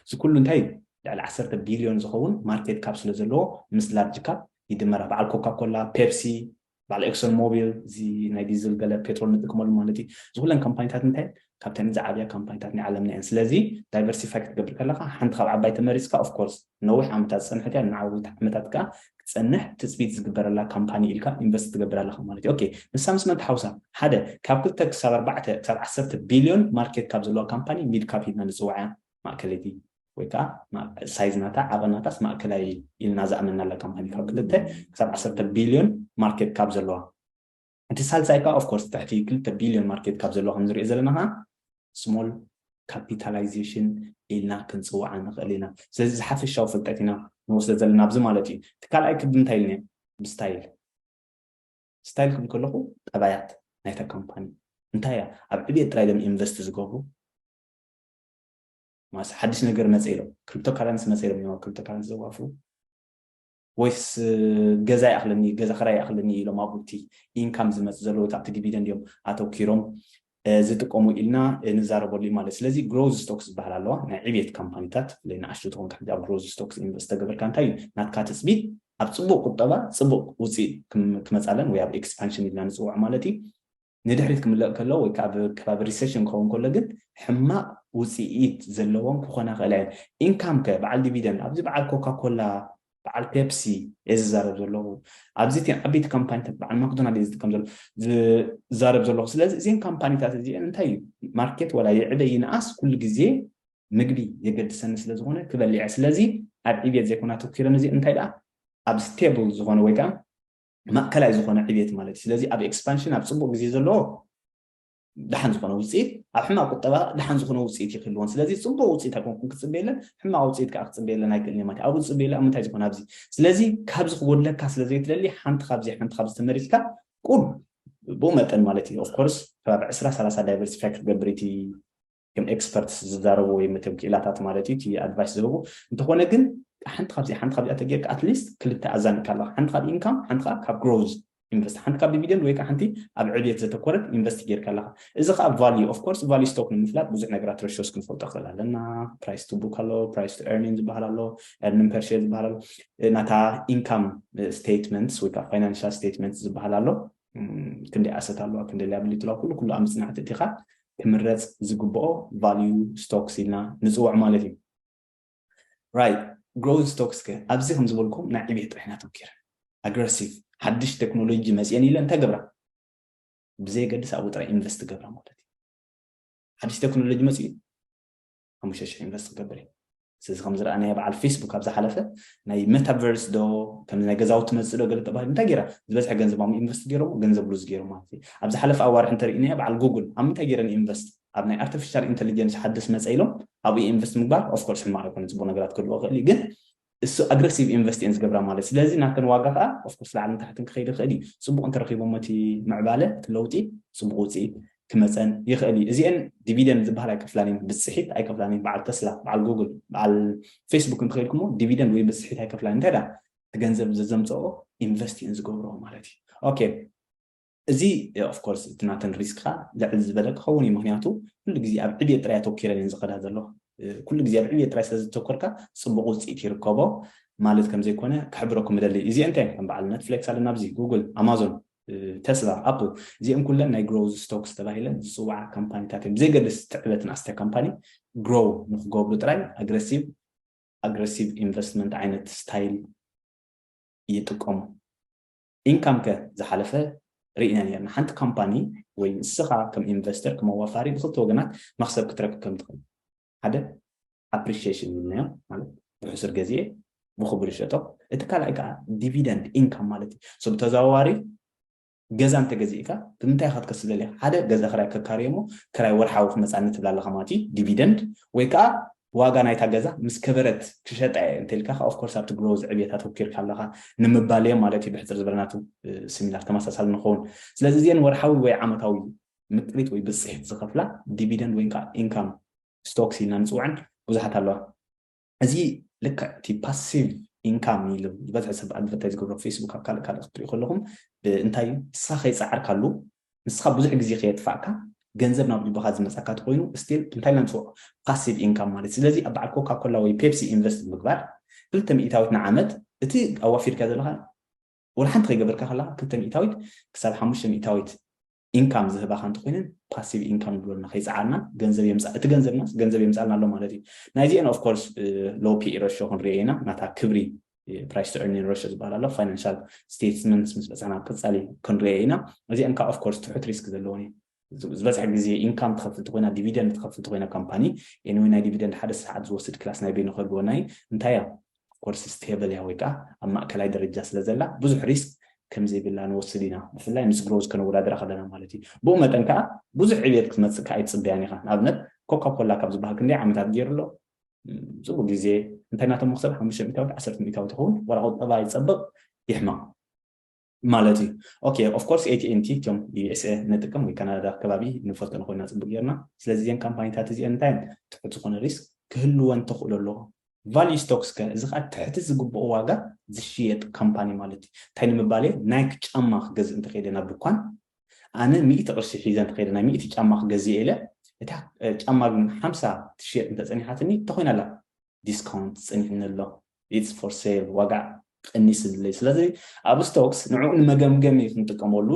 እዚ ኩሉ እንታይ እዩ ልዕሊ ዓሰርተ ቢልዮን ዝኸውን ማርኬት ካፕ ስለ ዘለዎ ምስ ላርጅ ካፕ ይድመራ በዓል ኮካ ኮላ ፔፕሲ በዓል ኤክሶን ሞቢል እዚ ናይ ዲዝል ገለ ፔትሮል ንጥቀመሉ ማለት እዩ እዚ ኩለን ካምፓኒታት እንታይ ካብተን ዝዓብያ ካምፓኒታት ናይ ዓለምና እየን ስለዚ ዳይቨርሲፋይ ክትገብር ከለካ ሓንቲ ካብ ዓባይ ተመሪፅካ ኦፍኮርስ ነዊሕ ዓመታት ዝፀንሐት እያ ንዓዊት ዓመታት ከዓ ክትፀንሕ ትፅቢት ዝግበረላ ካምፓኒ ኢልካ ኢንቨስት ትገብር ኣለካ ማለት እዩ ኦኬ ንሳ ምስ መን ተሓውሳ ሓደ ካብ ክልተ ክሳብ ኣርባዕተ ክሳብ ዓሰርተ ቢልዮን ማርኬት ካብ ዘለዋ ካምፓኒ ሚድ ካፕ ኢልና ንፅውዓ ማእከለይቲ ወይ ከዓ ሳይዝ ናታ ዓቐን ናታስ ማእከላይ ኢልና ዝኣመናላ ካምፓኒ ካብ ክልተ ክሳብ ዓሰርተ ቢልዮን ማርኬት ካፕ ዘለዋ እቲ ሳልሳይ ከዓ ኦፍኮርስ ትሕቲ ክልተ ቢልዮን ማርኬት ካፕ ዘለዋ ከም ንሪኦ ዘለና ከዓ ስሞል ካፒታላይዜሽን ኢልና ክንፅውዓ ንኽእል ኢና ስለዚ ዝሓፈሻዊ ፍልጠት ኢና ንወስደ ዘለና ኣብዚ ማለት እዩ እቲ ካልኣይ ክብ እንታይ ኢልና ብስታይል ስታይል ክብል ከለኹ ጠባያት ናይታ ካምፓኒ እንታይ እያ ኣብ ዕብየት ጥራይ ዶም ኢንቨስት ዝገብሩ ማስ ሓድሽ ነገር መፀ ኢሎም ክሪፕቶ ካረንሲ መፀ ኢሎም እዮም ኣብ ክሪፕቶ ካረንሲ ዘዋፍሩ ወይስ ገዛ ይኣኽለኒ ገዛ ክራይ ይኣኽለኒ ኢሎም ኣብቲ ኢንካም ዝመፅ ዘለዎ ኣብቲ ዲቪደንድ እዮም ኣተኪሮም ዝጥቀሙ ኢልና ንዛረበሉ ማለት። ስለዚ growth stocks ዝበሃል ኣለዋ፣ ናይ ዕብየት ካምፓኒታት። ንኣሽቱ ትኾን ካብ ኣብ growth stocks invest ተገበርካ እንታይ እዩ ናትካ ትፅቢት? ኣብ ፅቡቅ ቁጠባ ፅቡቅ ውፅኢት ክመፃለን ወይ ኣብ expansion ኢልና ንፅውዖ ማለት እዩ። ንድሕሪት ክምለእ ከሎ ወይ ከዓ ኣብ ከባቢ recession ክኸውን ከሎ ግን ሕማቅ ውፅኢት ዘለዎም ክኾና ክእላ እየን። ኢንካም ከ በዓል ዲቪደንድ ኣብዚ በዓል ኮካ ኮላ በዓል ፔፕሲ እየ ዝዛረብ ዘለኹ። ኣብዚ እተን ዓበይቲ ካምፓኒታት በዓል ማክዶናልድ እየ ዝጥቀም ዘለኹ ዝዛረብ ዘለኹ። ስለዚ እዚን ካምፓኒታት እዚአን እንታይ እዩ ማርኬት ወላ ይዕበ ይንኣስ ኩሉ ግዜ ምግቢ የገድሰኒ ስለዝኾነ ክበልዕ እየ። ስለዚ ኣብ ዕብየት ዘይኮና ተኪረን እዚ እንታይ ደኣ ኣብ stable ዝኾነ ወይ ከዓ ማእከላይ ዝኾነ ዕብየት ማለት እዩ። ስለዚ ኣብ expansion ኣብ ፅቡቅ ግዜ ዘለዎ ደሓን ዝኾነ ውፅኢት፣ ኣብ ሕማቅ ቁጠባ ደሓን ዝኾነ ውፅኢት ይክልዎን። ስለዚ ፅቡቅ ውፅኢት ኣይኮንኩም ክፅበየለን፣ ሕማቅ ውፅኢት ከዓ ክፅበየለን ኣይክእልን ማለት እዩ። ኣብኡ ዝፅበየለ ኣብ ምንታይ ዝኾነ ኣብዚ። ስለዚ ካብዚ ክጎድለካ ስለ ዘይትደሊ ሓንቲ ካብዚ ሓንቲ ካብዚ ተመሪፅካ ቁል ብኡ መጠን ማለት እዩ። Of course ከባቢ ዕስራ ሰላሳ diversify ክትገብር እቲ ከም experts ዝዛረቡ ወይ መተም ክኢላታት ማለት እዩ እቲ advice ዝህቡ። እንተኾነ ግን ሓንቲ ካብዚ ሓንቲ ካብዚኣ ተጌርካ at least ክልተ ኣዛኒካ ኣለካ። ሓንቲ ካብ income፣ ሓንቲ ካብ growth invest፣ ሓንቲ ካብ dividend ወይ ከዓ ሓንቲ ኣብ ዕብየት ዘተኮረት invest ጌርካ ኣለካ። እዚ ከዓ value፣ of course value stock ንምፍላጥ ብዙሕ ነገራት ratios ክንፈልጦ ክእል ኣለና። Price to book ኣሎ፣ price to earning ዝበሃል ኣሎ፣ earning per share ዝበሃል ኣሎ፣ ናታ income statements ወይ ከዓ financial statements ዝበሃል ኣሎ። ክንደይ asset ኣለዋ፣ ክንደይ liability ኣለዋ፣ ኩሉ ኩሉ ኣብ ምፅናዕ ኣእቲኻ ክምረፅ ዝግብኦ value stocks ኢልና ንፅውዕ ማለት እዩ። Right፣ growth stocks ከ ኣብዚ ከም ዝበልኩም ናይ ዕብየት ጥራሕ ኢና ተምኪር። Aggressive፣ ሓድሽ ቴክኖሎጂ መፅየን ኢለ እንታይ ገብራ? ብዘየገድስ ኣብኡ ጥራይ invest ገብራ ማለት እዩ። ሓድሽ ቴክኖሎጂ መፅዩ ሓሙሽተ ሽሕ invest ክገብር እዩ። ስለዚ ከም ዝረኣናዮ በዓል ፌስቡክ ኣብ ዝሓለፈ ናይ metaverse ዶ ከም ናይ ገዛውቲ መፅእ ዶ ገለ ተባሂሉ እንታይ ገይራ ዝበዝሐ ገንዘብ ኣብ invest ገይሮም ገንዘብ lose ገይሮም ማለት እዩ። ኣብ ዝሓለፈ ኣዋርሕ እንተሪእናዮ በዓል ጉግል ኣብ ምንታይ ገይረን invest ኣብ ናይ artificial intelligence ሓድስ መፀ ኢሎም ኣብኡ invest ምግባር of course ሕማቅ ኣይኮነ ፅቡቅ ነገራት ክህልዎ ክእል እዩ ግን እሱ aggressive invest እየን ዝገብራ ማለት ስለዚ ናተን ዋጋ ከዓ of course ላዕልን ታሕትን ክኸይድ ይኽእል እዩ። ፅቡቅ እንተረኪቦም እቲ ምዕባለ እቲ ለውጢ ፅቡቅ ውፅኢት ክመፀን ይኽእል እዩ። እዚአን dividend ዝበሃል ኣይከፍላን እየን፣ ብፅሒት ኣይከፍላን እየን። በዓል ተስላ፣ በዓል ጉግል፣ በዓል ፌስቡክ እንተኸይድኩሞ dividend ወይ ብፅሒት ኣይከፍላን። እንታይ ዳ እቲ ገንዘብ ዘዘምፅኦ invest እየን ዝገብርኦ ማለት እዩ። Okay፣ እዚ of course እቲ ናተን risk ከዓ ልዕል ዝበለ ክኸውን እዩ። ምክንያቱ ኩሉ ግዜ ኣብ ዕብየት ጥራይ ኣተኪረን እየን ዝኸዳ ዘሎ። ኩሉ ግዜ ኣብ ዕብየት ጥራይ ስለዝተኮርካ ፅቡቅ ውፅኢት ይርከቦ ማለት ከምዘይኮነ ክሕብረኩም እደሊ። እዚአን እንታይ ከም በዓል Netflix ኣለና፣ ኣብዚ ጉግል፣ ኣማዞን፣ ተስላ፣ ኣፕል፣ እዚአን ኩለን ናይ growth stocks ተባሂለን ዝፅዋዓ ካምፓኒታት እዮም። ብዘይገድስ ትዕበትን ኣስተ ካምፓኒ grow ንክገብሩ ጥራይ aggressive aggressive investment ዓይነት style ይጥቀሙ። Income ከ ዝሓለፈ ርኢና ነርና። ሓንቲ ካምፓኒ ወይ ንስኻ ከም ኢንቨስተር ከም ኣዋፋሪ ብክልተ ወገናት መክሰብ ክትረክብ ከም ትኽእል። ሓደ appreciation ይብልናዮ ማለት ብሕሱር ገዚኤ ብክቡር ይሸጦ። እቲ ካልኣይ ከዓ dividend income ማለት እዩ። So ብተዘዋዋሪ ገዛ እንተገዚእካ ብምንታይ ኢኻ ክትከስብ ደሊኻ? ሓደ ገዛ ክራይ ከካርዮ እሞ ክራይ ወርሓዊ ክመፃኒ ትብል ኣለኻ ማለት እዩ፣ dividend፣ ወይ ከዓ ዋጋ ናይታ ገዛ ምስ ከበረት ክሸጣ እየ እንተልካ ከዓ of course ኣብቲ growth ዕብየት ኣተኪርካ ኣለኻ ንምባል እዮም ማለት እዩ። ብሕፅር ዝበለ ናቱ similar ተመሳሳሊ ንኸውን። ስለዚ እዚአን ወርሓዊ ወይ ዓመታዊ ምጥሪት ወይ ብፅሒት ዝኸፍላ dividend ወይ ከዓ income stocks ኢልና ንፅውዐን ብዙሓት ኣለዋ። እዚ ልክዕ እቲ passive income ኢሉ ዝበዝሐ ሰብ advertise ዝገብሮ ፌስቡክ ኣብ ካልእ ካልእ ክትሪኡ ከለኹም እንታይ ንስኻ ከይፀዓርካሉ ንስኻ ብዙሕ ግዜ ከየጥፋእካ ገንዘብ ናብ ጅባኻ ዝመፃካ ተኮይኑ still እንታይ ኢልና ንፅውዖ passive income ማለት። ስለዚ ኣብ በዓል ኮካ ኮላ ወይ ፔፕሲ ኢንቨስት ምግባር ክልተ ሚእታዊት ንዓመት እቲ ኣዋፊርካ ዘለካ ወላ ሓንቲ ከይገበርካ ከለካ ክልተ ሚእታዊት ክሳብ ሓሙሽተ ሚእታዊት income ዝህባኻ እንተኮይነን passive income ንብሎ ኣለና። ከይፀዓርና ገንዘብ የምፃ እቲ ገንዘብና ገንዘብ የምፃልና ኣሎ ማለት እዩ። ናይዚአን of course low P E ratio ክንሪኦ ኢና። ናታ ክብሪ price to earning ratio ዝበሃል ኣሎ። Financial statements ምስ በፃና ኣብ ቀፃሊ ክንሪኦ ኢና። እዚአን ከዓ of course ትሑት risk ዘለዎን እዩ። ዝበዝሐ ግዜ income ትኸፍል ተኮይና dividend ትኸፍል ተኮይና ካምፓኒ anyway ናይ dividend ሓደ ሰዓት ዝወስድ class ናይ በይኑ ከልግበና እዩ። እንታይ እያ course stable እያ ወይ ከዓ ኣብ ማእከላይ ደረጃ ስለ ዘላ ብዙሕ risk ከም ዘይብላ ንወስድ ኢና። ብፍላይ ምስ growth ከነወዳድራ ከለና ማለት እዩ። ብኡ መጠን ከዓ ብዙሕ ዕብየት ክትመፅእ ከዓ ኣይትፅበያን ኢኻ። ንኣብነት ኮካ ኮላ ካብ ዝበሃል ክንደይ ዓመታት ገይሩ ኣሎ? ፅቡቅ ግዜ እንታይ ናቶም መክሰብ ሓሙሽተ ሚእታዊት ዓሰርተ ሚእታዊት ይኸውን። ዋላ ቁጠባ ይፀብቅ ይሕመቕ ማለት እዩ። Okay፣ of course A T and T እቶም U S A ንጥቀም ወይ ካናዳ ከባቢ ንፈልጦ ንኮይና ፅቡቅ ጌርና። ስለዚ እዚአን ካምፓኒታት እዚአን እንታይ ትሑት ዝኾነ risk ክህልወን ተኽእሎ ኣለዎ። Value stocks ከ እዚ ከዓ ትሕቲ ዝግብኦ ዋጋ ዝሽየጥ ካምፓኒ ማለት እዩ። እንታይ ንምባል ናይክ ጫማ ክገዝእ እንተኸይደ ናብ ድኳን ኣነ ሚእቲ ቅርሺ ሒዘ እንተኸይደ ናይ ሚእቲ ጫማ ክገዝእ ኢለ፣ እታ እ፣ ጫማ ግን ሓምሳ ትሽየጥ እንተፀኒሓትኒ እንተኮይና ኣላ ዲስካውንት ፀኒሕኒ ኣሎ። It's for sale፣ ዋጋ ቀኒስልለይ። ስለዚ ኣብ ስቶክስ ንዕኡ ንመገምገሚ ክንጥቀመሉ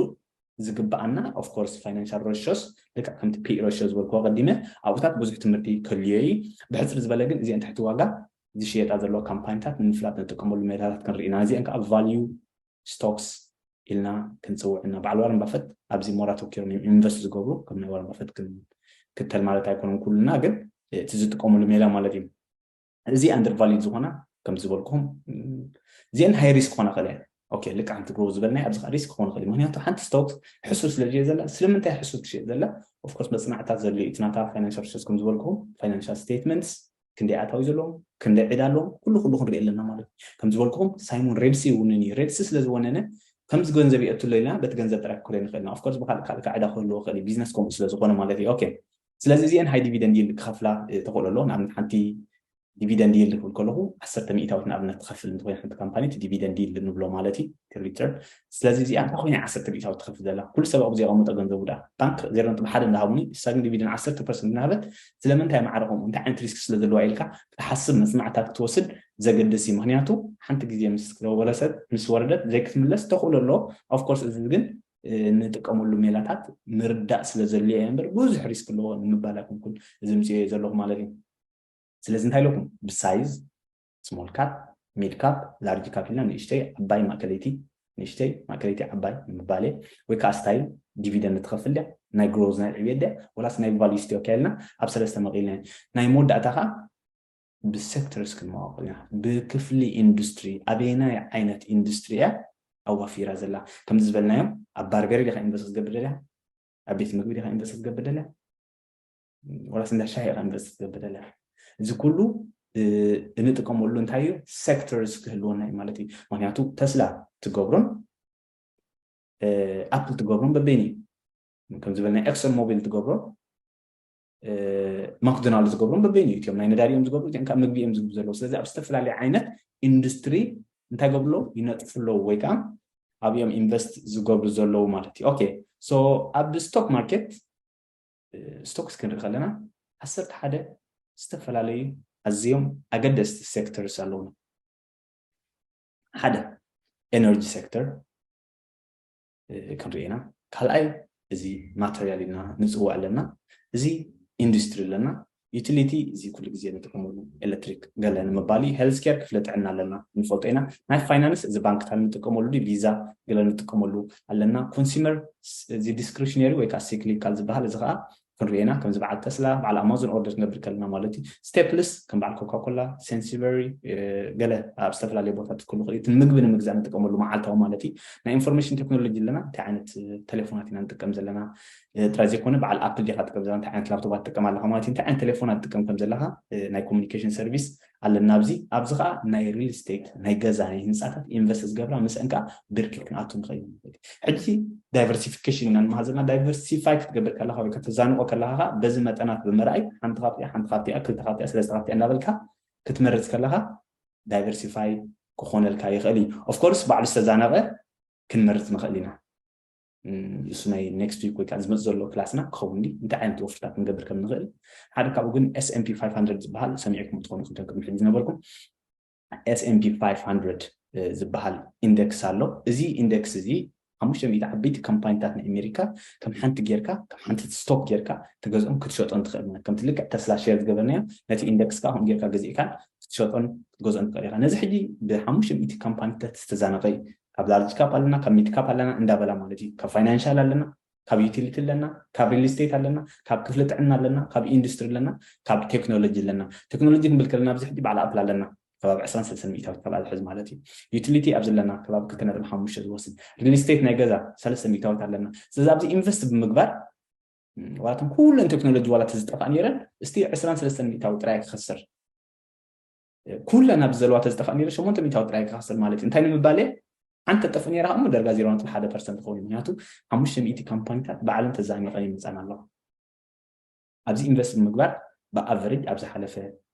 ዝግብኣና of course financial ratios፣ ልክዕ ከምቲ P E ratio ዝበልክዎ ቀዲመ፣ ኣብኡታት ብዙሕ ትምህርቲ ከልዮ እዩ። ብሕፅር ዝበለ ግን እዚአን ትሕቲ ዋጋ ዝሽየጣ ዘለዋ ካምፓኒታት ንምፍላጥ ንጥቀመሉ ሜላታት ክንርኢ ኢና። እዚአን ከዓ ቫልዩ ስቶክስ ኢልና ክንፅውዕና። በዓል ዋረን ባፈት ኣብዚ ሞራ ተኪሮም እዮም ኢንቨስት ዝገብሩ። ከም ናይ ዋረን ባፈት ክተል ማለት ኣይኮነን ኩልና፣ ግን እቲ ዝጥቀምሉ ሜላ ማለት እዩ። እዚ ኣንደር ቫሊድ ዝኾና ከም ዝበልኩም እዚአን ሃይ ሪስክ ክኾና ክእል እየን። ኦኬ፣ ልክዕ ሓንቲ ግሮ ዝበልናይ ኣብዚ ሪስክ ክኾን ክእል እዩ። ምክንያቱ ሓንቲ ስቶክ ሕሱር ስለ ዝየ ዘላ፣ ስለምንታይ ሕሱር ትሽየጥ ዘላ? ኦፍኮርስ መፅናዕታት ዘድልዩ እቲ ናታ ፋይናንሻል ሪሰርች ከም ዝበልኩም ፋይናንሻል ስቴትመንትስ ክንደይ ኣታዊ ዘለዎም፣ ክንደይ ዕዳ ኣለዎም፣ ኩሉ ኩሉ ክንርኢ ኣለና ማለት እዩ። ከም ዝበልኩም ሳይሞን ሬድሲ ይውንን እዩ። ሬድሲ ስለ ዝወነነ ከምዚ ገንዘብ ይእትሎ ኢልና በቲ ገንዘብ ጥራይ ክኮደ ንኽእል ኢና። ኦፍኮርስ ብካልእ ካልእ ዕዳ ክህልዎ ክእል እዩ፣ ቢዝነስ ከምኡ ስለ ዝኾነ ማለት እዩ። ኦኬ፣ ስለዚ እዚአን ሃይ ዲቪደንድ ይልድ ክኸፍላ ተኽእሎ ኣለዎ። ንኣብነት ሓንቲ ዲቪደንድ ይልድ ክብል ከለኹ ዓሰርተ ሚእታዊት ንኣብነት ትኸፍል እንተኮይና ሓንቲ ካምፓኒ እቲ ዲቪደንድ ይልድ ንብሎ ማለት እዩ፣ ሪተርን። ስለዚ እዚኣ እንታይ ኮይና ዓሰርተ ሚእታዊት ትኸፍል ዘላ? ኩሉ ሰብ ኣብኡ ዘቐመጠ ገንዘቡ ዳ ባንክ ዜሮ ነጥቢ ሓደ እንዳሃቡኒ፣ እሳ ግን ዲቪደንድ ዓሰርተ ፐርሰንት እናሃበት ስለምንታይ ማዕረ ከምኡ እንታይ ዓይነት ሪስክ ስለ ዘለዋ ኢልካ ክትሓስብ መፅናዕታት ክትወስድ ዘገድስ እዩ። ምክንያቱ ሓንቲ ግዜ ምስ ወረሰት ምስ ወረደት ዘይክትምለስ ተኽእሎ ኣሎ። ኦፍኮርስ እዚ ግን ንጥቀመሉ ሜላታት ምርዳእ ስለ ዘድልዮ እየ እምበር ብዙሕ ሪስክ ኣለዎ ንምባል ኣይኮንኩን እዚ ምፅኦ ዘለኹ ማለት እዩ። ስለዚ እንታይ ኢለኩም ብሳይዝ ስሞል ካፕ፣ ሚድ ካፕ፣ ላርጅ ካፕ ኢልና ንእሽተይ ዓባይ ማእከለይቲ ንእሽተይ ማእከለይቲ ዓባይ ንምባል እየ። ወይ ከዓ ስታይል ዲቪደንድ ትኸፍል ድያ፣ ናይ ግሮዝ ናይ ዕብየት ድያ፣ ወላስ ናይ ቫልዩ ስቶክ ኢልና ኣብ ሰለስተ መቒልና። ናይ መወዳእታ ከዓ ብሴክተርስ ክንመቓቕል ኢና። ብክፍሊ ኢንዱስትሪ ኣበየናይ ዓይነት ኢንዱስትሪ እያ ኣዋፊራ ዘላ? ከምዚ ዝበልናዮም ኣብ ባርቤሪ ዲኻ ኢንቨስት ክትገብር ደልያ? ኣብ ቤት ምግቢ ዲኻ ኢንቨስት ክትገብር ደልያ? ወላስ እንዳ ሻሂ ኢኻ ኢንቨስት ክትገብር ደልያ? እዚ ኩሉ እንጥቀመሉ እንታይ እዩ? ሴክተርስ ክህልወና እዩ ማለት እዩ። ምክንያቱ ተስላ ትገብሮን ኣፕል ትገብሮን በበይን እዩ። ከም ዝበልና ኤክሶን ሞቢል ትገብሮ፣ ማክዶናልድ ዝገብሮም በበይን እዩ። እቲኦም ናይ ነዳዲ እዮም ዝገብሩ፣ እቲኦም ካብ ምግቢ እዮም ዝግቡ ዘለዉ። ስለዚ ኣብ ዝተፈላለዩ ዓይነት ኢንዱስትሪ እንታይ ገብሩ ኣለዉ? ይነጥፉ ኣለዉ ወይ ከዓ ኣብኦም ኢንቨስት ዝገብሩ ዘለዉ ማለት እዩ። ኦኬ፣ ሶ ኣብ ስቶክ ማርኬት ስቶክስ ክንርኢ ከለና ዓሰርተ ሓደ ዝተፈላለዩ ኣዝዮም ኣገደስቲ ሴክተርስ ኣለዉና። ሓደ ኤነርጂ ሴክተር ክንርኢ ኢና። ካልኣይ እዚ ማተርያል ኢልና ንፅውዕ ኣለና። እዚ ኢንዱስትሪ ኣለና። ዩቲሊቲ እዚ ኩሉ ግዜ ንጥቀመሉ ኤሌክትሪክ ገለ ንምባል እዩ። ሄልዝ ኬር ክፍለ ጥዕና ኣለና ንፈልጦ ኢና። ናይ ፋይናንስ እዚ ባንክታት ንጥቀመሉ ድዩ ቪዛ ገለ ንጥቀመሉ ኣለና። ኮንሱመር እዚ ዲስክሪሽነሪ ወይ ከዓ ሲክሊካል ዝበሃል እዚ ከዓ ክንሪኦ ኢና። ከምዚ በዓል ተስላ በዓል ኣማዞን ኦርደር ክንገብር ከለና ማለት እዩ። ስቴፕልስ ከም በዓል ኮካኮላ፣ ሴንሲቨሪ ገለ ኣብ ዝተፈላለዩ ቦታት ክህሉ ይኽእል እዩ። እቲ ምግቢ ንምግዛእ ንጥቀመሉ መዓልታዊ ማለት እዩ። ናይ ኢንፎርሜሽን ቴክኖሎጂ ኣለና። እንታይ ዓይነት ቴሌፎናት ኢና ንጥቀም ዘለና ጥራይ ዘይኮነ በዓል ኣፕል ዲኻ ትጥቀም ዘለና፣ እንታይ ዓይነት ላፕቶፓት ትጥቀም ኣለኻ ማለት እዩ። እንታይ ዓይነት ቴሌፎናት ትጥቀም ከም ዘለኻ ናይ ኮሚኒኬሽን ሰርቪስ ኣለና። ኣብዚ ኣብዚ ከዓ ናይ ሪል ስቴት ናይ ገዛ ናይ ህንፃታት ኢንቨስት ዝገብራ ምስአን ከዓ ብርኪ ክንኣቱ ንኽእል ኢና። ሕጂ ዳይቨርሲፊኬሽን ኢና ንመሃዘና። ዳይቨርሲፋይ ክትገብር ከለካ ወይ ከተዛንቆ ከለካ ከዓ በዚ መጠናት ብምርኣይ ሓንቲ ካብቲኣ ሓንቲ ካብቲኣ ክልተ ካብቲኣ ሰለስተ ካብቲኣ እናበልካ ክትመርፅ ከለካ ዳይቨርሲፋይ ክኾነልካ ይኽእል እዩ። ኦፍኮርስ ባዕሉ ዝተዛነቀ ክንመርፅ ንኽእል ኢና። እሱ ናይ ኔክስት ዊክ ወይ ከዓ ዝመፅ ዘሎ ክላስና ክኸውን ድዩ እንታይ ዓይነት ወፍርታት ክንገብር ከም ንኽእል ሓደ ካብኡ ግን S&P five hundred ዝበሃል ሰሚዕኩም ትኾኑ ከም ቅድሚ ሕጂ ዝነበርኩም S&P five hundred ዝበሃል ኢንደክስ ኣሎ። እዚ ኢንደክስ እዚ ሓሙሽተ ሚእቲ ዓበይቲ ካምፓኒታት ናይ ኣሜሪካ ከም ሓንቲ ጌርካ ከም ሓንቲ ስቶክ ጌርካ ትገዝኦም ክትሸጦን ትኽእል ማለት ከምቲ ልክዕ ተስላ ሼር ዝገበርናዮ ነቲ ኢንደክስ ከዓ ከም ጌርካ ገዚእካን ክትሸጦን ክትገዝኦን ትኽእል ኢኻ። ነዚ ሕጂ ብሓሙሽተ ሚእቲ ካምፓኒታት ዝተዛነቀ እዩ። ካብ ላርጅ ካፕ ኣለና ካብ ሚድ ካፕ ኣለና እንዳበላ ማለት እዩ። ካብ ፋይናንሻል ኣለና ካብ ዩቲሊቲ ኣለና ካብ ሪል ስቴት ኣለና ካብ ክፍሊ ጥዕና ኣለና ካብ ኢንዱስትሪ ኣለና ካብ ቴክኖሎጂ ኣለና። ቴክኖሎጂ ክንብል ከለና ኣብዚ ሕጂ በዓል ኣፕል ኣለና ከባቢ ዕስራን ሰለስተን ሚእታዊት ካብ ኣዝሕዝ ማለት እዩ። ዩቲሊቲ ኣብዚ ኣለና ከባቢ ክልተ ነጥቢ ሓሙሽተ ዝወስድ፣ ሪል ስቴት ናይ ገዛ ሰለስተ ሚእታዊት ኣለና። ስለዚ ኣብዚ ኢንቨስት ብምግባር ዋላቶም ኩለን ቴክኖሎጂ ዋላ ተዝጠፋ ነይረን እስቲ ዕስራን ሰለስተን ሚእታዊ ጥራይ ክኸስር ኩለን ኣብዚ ዘለዋ ተዝጠፋ ነይረ ሸሞንተ ሚእታዊ ጥራይ ክኸስር ማለት እዩ። እንታይ ንምባል እየ ሓንቲ ጠፍ ነይራ ከሞ ደርጋ ዜሮ ነጥቢ ሓደ ፐርሰንት ክኸውን እዩ። ምክንያቱ ሓሙሽተ ሚእቲ ካምፓኒታት ባዕለን ተዛኒቀን ይመፃን ኣለዋ። ኣብዚ ኢንቨስት ብምግባር ብኣቨሬጅ ኣብ ዝሓለፈ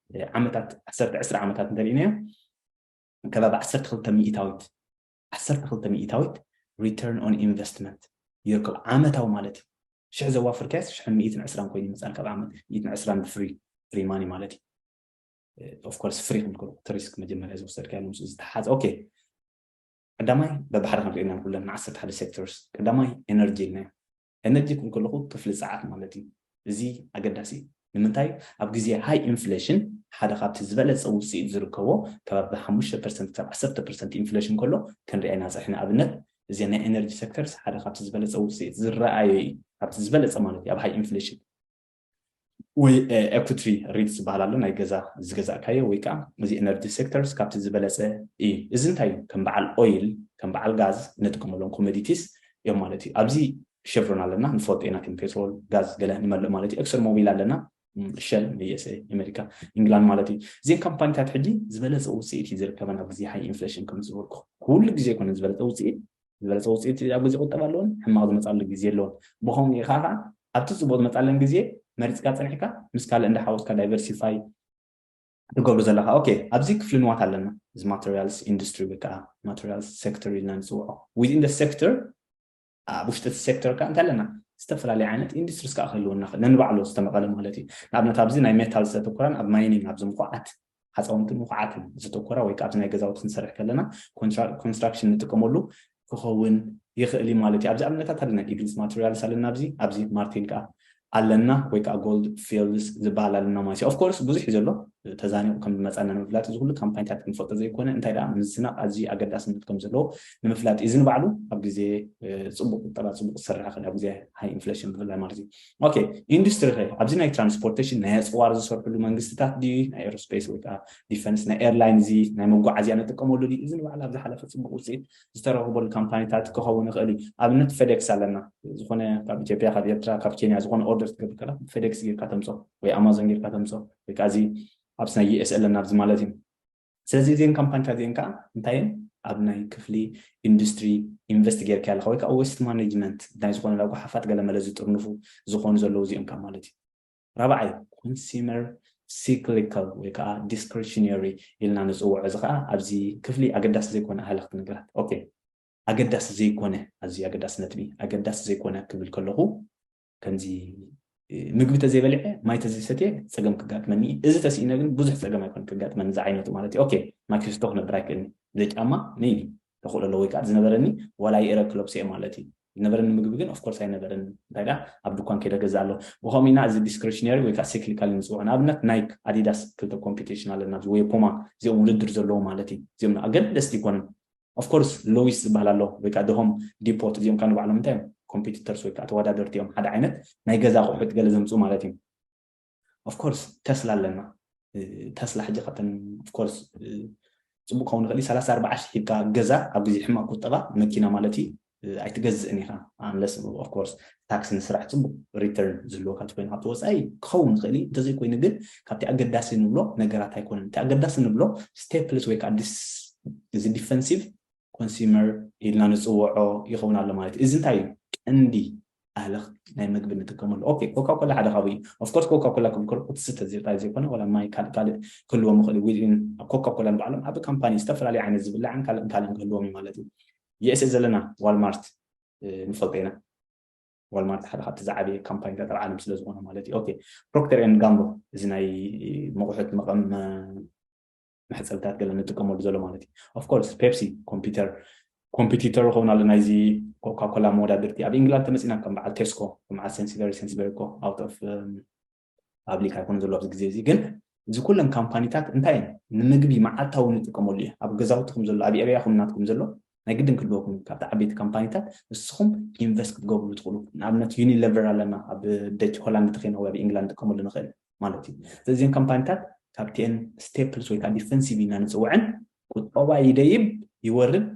ዓመታት ዓሰርተ ዕስራ ዓመታት እንተሪእናዮ ከባቢ ዓሰርተ ክልተ ሚእታዊት ዓሰርተ ክልተ ሚእታዊት return on investment ይርከቡ ዓመታዊ ማለት እዩ። ሽሕ ዘዋፈርካዮስ ሽሕን ሚእትን ዕስራን ኮይኑ ይመፃል ካብ ዓመት። ሚእትን ዕስራን ብፍሪ ፍሪ ማኒ ማለት እዩ። Of course ፍሪ ክንክሩ እቲ ሪስክ መጀመርያ ዝወሰድካዮ ምስ ዝተሓዘ። ኦኬ፣ ቀዳማይ በብሓደ ክንሪእና ንኩለን ን ዓሰርተ ሓደ ሴክተርስ። ቀዳማይ ኤነርጂ ኢልና። ኤነርጂ ክብል ከለኹ ክፍሊ ፀዓት ማለት እዩ። እዚ ኣገዳሲ እዩ። ንምንታይ? ኣብ ግዜ ሃይ ኢንፍሌሽን ሓደ ካብቲ ዝበለፀ ውፅኢት ዝርከቦ ከባቢ ሓሙሽተ ፐርሰንት ክሳብ ዓሰርተ ፐርሰንት ኢንፍሌሽን ከሎ ክንሪኣ ኢና ፀሒና። ኣብነት እዚ ናይ ኤነርጂ ሴክተርስ ሓደ ካብቲ ዝበለፀ ውፅኢት ዝረኣዮ እዩ። ካብቲ ዝበለፀ ማለት እዩ ኣብ ሃይ ኢንፍሌሽን ወይ ኤኩቲ ሪትስ ዝበሃል ኣሎ፣ ናይ ገዛ ዝገዛእካዮ ወይ ከዓ እዚ ኤነርጂ ሴክተርስ ካብቲ ዝበለፀ እዩ። እዚ እንታይ እዩ? ከም በዓል ኦይል፣ ከም በዓል ጋዝ ንጥቀመሎም ኮሞዲቲስ እዮም ማለት እዩ። ኣብዚ ሸቭሮን ኣለና፣ ንፈልጦ ኢና፣ ከም ፔትሮል፣ ጋዝ ገለ ንመልእ ማለት እዩ። ኤክሶን ሞቢል ኣለና፣ ሸል ዩኤስኤ፣ ኣሜሪካ፣ ኢንግላንድ ማለት እዩ። እዚን ካምፓኒታት ሕጂ ዝበለፀ ውፅኢት እዩ ዝርከበን ኣብ ግዜ ሃይ ኢንፍሌሽን ከም ዝበልኩ ኩሉ ግዜ ይኮነ ዝበለፀ ውፅኢት ዝበለፀ ውፅኢት ኣብ ግዜ ቁጠባ ኣለዎን ሕማቕ ዝመፃሉ ግዜ ኣለዎን። ብኸምኡ ኢኻ ከዓ ኣብቲ ፅቡቅ ዝመፃለን ግዜ መሪፅካ ፀኒሕካ ምስ ካልእ እንዳሓወስካ ዳይቨርሲፋይ ትገብሩ ዘለካ። ኦኬ፣ ኣብዚ ክፍሊ ንዋት ኣለና። እዚ ማቴሪያልስ ኢንዱስትሪ ወይ ከዓ ማቴሪያልስ ሴክተር ኢልና ንፅውዖ። ዊዝን ደ ሴክተር፣ ኣብ ውሽጢ እቲ ሴክተር ከዓ እንታይ ኣለና? ዝተፈላለዩ ዓይነት ኢንዱስትሪስ ከዓ ክህልወና ይኽእል፣ ነንባዕሉ ዝተመቐለ ማለት እዩ። ንኣብነት ኣብዚ ናይ ሜታል ዝተተኮረን ኣብ ማይኒንግ ኣብዚ ምኹዓት ሓፃውንትን ምኹዓትን ዝተኮራ ወይ ከዓ ኣብዚ ናይ ገዛውቲ ክንሰርሕ ከለና ኮንስትራክሽን ንጥቀመሉ ክኸውን ይኽእል እዩ ማለት እዩ። ኣብዚ ኣብነታት ኣለና፣ ኢግልስ ማቴሪያልስ ኣለና፣ ኣብዚ ኣብዚ ማርቲን ከዓ ኣለና ወይ ከዓ ጎልድ ፊልድስ ዝበሃል ኣለና ማለት እዩ። ኦፍኮርስ ብዙሕ እዩ ዘሎ፣ ተዛኒቑ ከም ዝመፃና ንምፍላጥ እዚ ኩሉ ካምፓኒታት ክንፈልጦ ዘይኮነ፣ እንታይ ደኣ ምዝናቕ ኣዝዩ ኣገዳስነት ከም ዘለዎ ንምፍላጥ እዩ። እዚ ንባዕሉ ኣብ ግዜ እ፣ ፅቡቅ ቁጠባ ፅቡቅ ዝሰርሕ ይኽእል ኣብ ግዜ ሃይ ኢንፍሌሽን ብፍላይ ማለት እዩ። ኦኬ፣ ኢንዱስትሪ ከ ኣብዚ ናይ ትራንስፖርቴሽን ናይ ኣፅዋር ዝሰርሕሉ መንግስትታት ድዩ? ናይ ኤሮስፔስ ወይ ከዓ ዲፈንስ ናይ ኤርላይን እዚ ናይ መጓዓዝያ ንጥቀመሉ ድዩ? እዚ ንባዕሉ ኣብ ዝሓለፈ ፅቡቅ ውፅኢት ዝተረኽበሉ ካምፓኒታት ክኸውን ይኽእል እዩ። ኣብነት ፌዴክስ ኣለና። ዝኾነ ካብ ኢትዮጵያ፣ ካብ ኤርትራ፣ ካብ ኬንያ ዝኾነ ኦርደር ክትገብር ከላ ፌዴክስ ጌርካ ተምፅኦ ወይ ኣማዞን ጌርካ ተምፅኦ ወይ ከዓ እዚ ኣብዚ ናይ ዩኤስ ኣለና ኣብዚ ማለት እዩ። ስለዚ እዚን ካምፓኒታት እዚን ከዓ እንታይ እየን? ኣብ ናይ ክፍሊ ኢንዱስትሪ ኢንቨስት ጌርካ ኣለካ ወይ ከዓ ዌስት ማኔጅመንት ናይ ዝኾነ ላጉ ሓፋት ገለመለ ዝጥርንፉ ዝኾኑ ዘለዉ እዚኦም ካብ ማለት እዩ። ራብዓይ ኮንሱመር ሲክሊካል ወይ ከዓ ዲስክሪሽነሪ ኢልና ንፅውዖ፣ እዚ ከዓ ኣብዚ ክፍሊ ኣገዳሲ ዘይኮነ ኣህለኽቲ ነገራት። ኦኬ፣ ኣገዳሲ ዘይኮነ፣ ኣዝዩ ኣገዳሲ ነጥቢ፣ ኣገዳሲ ዘይኮነ ክብል ከለኹ ከምዚ እ፣ ምግቢ ተዘይበሊዐ ማይ ተዘይሰትየ ፀገም ክጋጥመኒ እዩ። እዚ ተስኢነ ግን ብዙሕ ፀገም ኣይኮን ክጋጥመኒ ዝዓይነቱ ማለት እዩ። ኦኬ፣ ማይክሮሶፍት ክነብር ኣይክእልኒ፣ ብዘይ ጫማ ነይኒ ተኽእሎ ኣለዎ ወይ ከዓ ዝነበረኒ ዋላ የእረ ክለብሶ እየ ማለት እዩ። ዝነበረኒ ምግቢ ግን ኦፍኮርስ ኣይነበረኒ። እንታይ ደኣ ኣብ ድኳን ከይደ ገዛ ኣለዎ። ብኸምኡ ኢና እዚ ዲስክሪሽነሪ ወይ ከዓ ሲክሊካል ንፅውዖ። ንኣብነት ናይክ፣ ኣዲዳስ ክልተ ኮምፒቲሽን ኣለና፣ ወይ ፖማ፣ እዚኦም ውድድር ዘለዎ ማለት እዩ። እዚኦም ኣገደስቲ ይኮኑን። ኦፍኮርስ ሎዊስ ዝበሃል ኣሎ ወይ ከዓ ደሆም ዲፖት፣ እዚኦም ከዓ ንባዕሎም እንታይ እዮም? ኮምፒቲተርስ ወይ ከዓ ተወዳደርቲ እዮም። ሓደ ዓይነት ናይ ገዛ ኣቑሑት ገለ ዘምፅኡ ማለት እዩ። ኦፍኮርስ ተስላ ኣለና። እ፣ ተስላ ሕጂ ካብተን ኦፍኮርስ እ፣ ፅቡቅ ክኸውን ይኽእል እዩ። ሰላሳ ኣርባዓ ሺሕ ሂብካ ገዛ ኣብ ግዜ ሕማቅ ቁጠባ መኪና ማለት እዩ እ፣ ኣይትገዝእን ኢኻ። ኣንለስ ኦፍኮርስ ታክስ ንስራሕ ፅቡቅ ሪተርን ዝህልወካ እንተኮይኑ ካብቲ ወፃኢ ክኸውን ይኽእል እዩ። እንተዘይኮይኑ ግን ካብቲ ኣገዳሲ ንብሎ ነገራት ኣይኮነን። እቲ ኣገዳሲ ንብሎ ስቴፕልስ ወይ ከዓ ዲስ- እዚ ዲፈንሲቭ ኮንሱመር ኢልና ንፅውዖ ይኸውን ኣሎ ማለት እዩ። እዚ እንታይ እዩ? ቀንዲ ኣህለኽ ናይ ምግቢ ንጥቀመሉ። ኦኬ፣ ኮካ ኮላ ሓደ ካብኡ እዩ። ኦፍኮርስ ኮካ ኮላ ክብል ከለኩ ትስተ ዝርታ ዘይኮነ ዋላ ማይ ካልእ ካልእ ክህልዎም ይኽእል እዩ። ዊዝን ኮካ ኮላ ንባዕሎም ኣብ ካምፓኒ ዝተፈላለዩ ዓይነት ዝብላዕን ካልእን ካልእን ክህልዎም እዩ ማለት እዩ። ዩኤስኤ ዘለና ዋልማርት እ፣ ንፈልጦ ኢና። ዋልማርት ሓደ ካብቲ ዝዓበየ ካምፓኒታት ኣብ ዓለም ስለ ዝኾነ ማለት እዩ። ኦኬ፣ ፕሮክተር ኤንድ ጋምብል፣ እዚ ናይ መቑሑት መቐም መሕፀብታት ገለ ንጥቀመሉ ዘሎ ማለት እዩ። ኦፍኮርስ ፔፕሲ ኮምፒተር ኮምፒቲተር ይኸውን ኣሎ ናይዚ ኮካ ኮላ መወዳድርቲ። ኣብ ኢንግላንድ ተመፂና ከም በዓል ቴስኮ፣ ከም በዓል ሴንስበሪ ሴንስበሪ እኮ ኣውት ኦፍ ፓብሊክ ኣይኮነ ዘሎ ኣብዚ ግዜ እዚ። ግን እዚ ኩለን ካምፓኒታት እንታይ እየን? ንምግቢ መዓልታዊ ንጥቀመሉ እዩ። ኣብ ገዛውትኩም ዘሎ፣ ኣብ ኤርያኹም ናትኩም ዘሎ ናይ ግድን ክህልወኩም እዩ። ካብቲ ዓበይቲ ካምፓኒታት ንስኹም ኢንቨስት ክትገብሩ ትኽእሉ። ንኣብነት ዩኒሌቨር ኣለና ኣብ ደጅ ሆላንድ ተኸይና ወይ ኣብ ኢንግላንድ ንጥቀመሉ ንኽእል ማለት እዩ። ስለዚ እዚን ካምፓኒታት ካብቲኤን ስቴፕልስ ወይ ከዓ ዲፈንሲቭ ኢና ንፅውዐን። ቁጠባ ይደይብ ይወርድ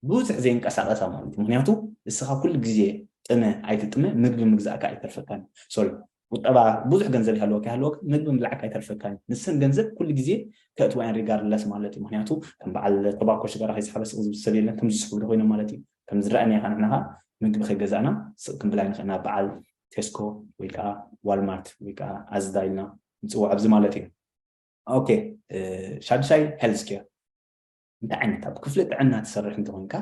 ብዙሕ ዘይንቀሳቀሳ ማለት እዩ። ምክንያቱ እስኻ ኩሉ ግዜ ጥመ ኣይትጥመ ምግቢ ምግዛእካ ኣይተርፈካን። ሶሪ፣ ቁጠባ ብዙሕ ገንዘብ ይሃልወካ ይሃልወካ ምግቢ ምብላዕካ ኣይተርፈካን። ንሰን ገንዘብ ኩሉ ግዜ ከእትዋ እየን ሪጋርድለስ ማለት እዩ። ምክንያቱ ከም በዓል ቶባኮ ሽጋራ ከይስሓበ ስቕ ዝብል ሰብ የለን። ከም ዝስሕቡ ዶ ኮይኖም ማለት እዩ። ከም ዝረኣናዮ ከዓ ንሕና ከዓ ምግቢ ከይገዛእና ስቕ ክንብል ኣይንኽእልና። በዓል ቴስኮ ወይ ከዓ ዋልማርት ወይ ከዓ ኣዝዳ ኢልና ንፅውዖ ኣብዚ ማለት እዩ። ኦኬ፣ እ፣ ሻድሻይ ሄልዝ ኬር እንታይ ዓይነት ኣብ ክፍሊ ጥዕና ትሰርሕ እንተኾንካ፣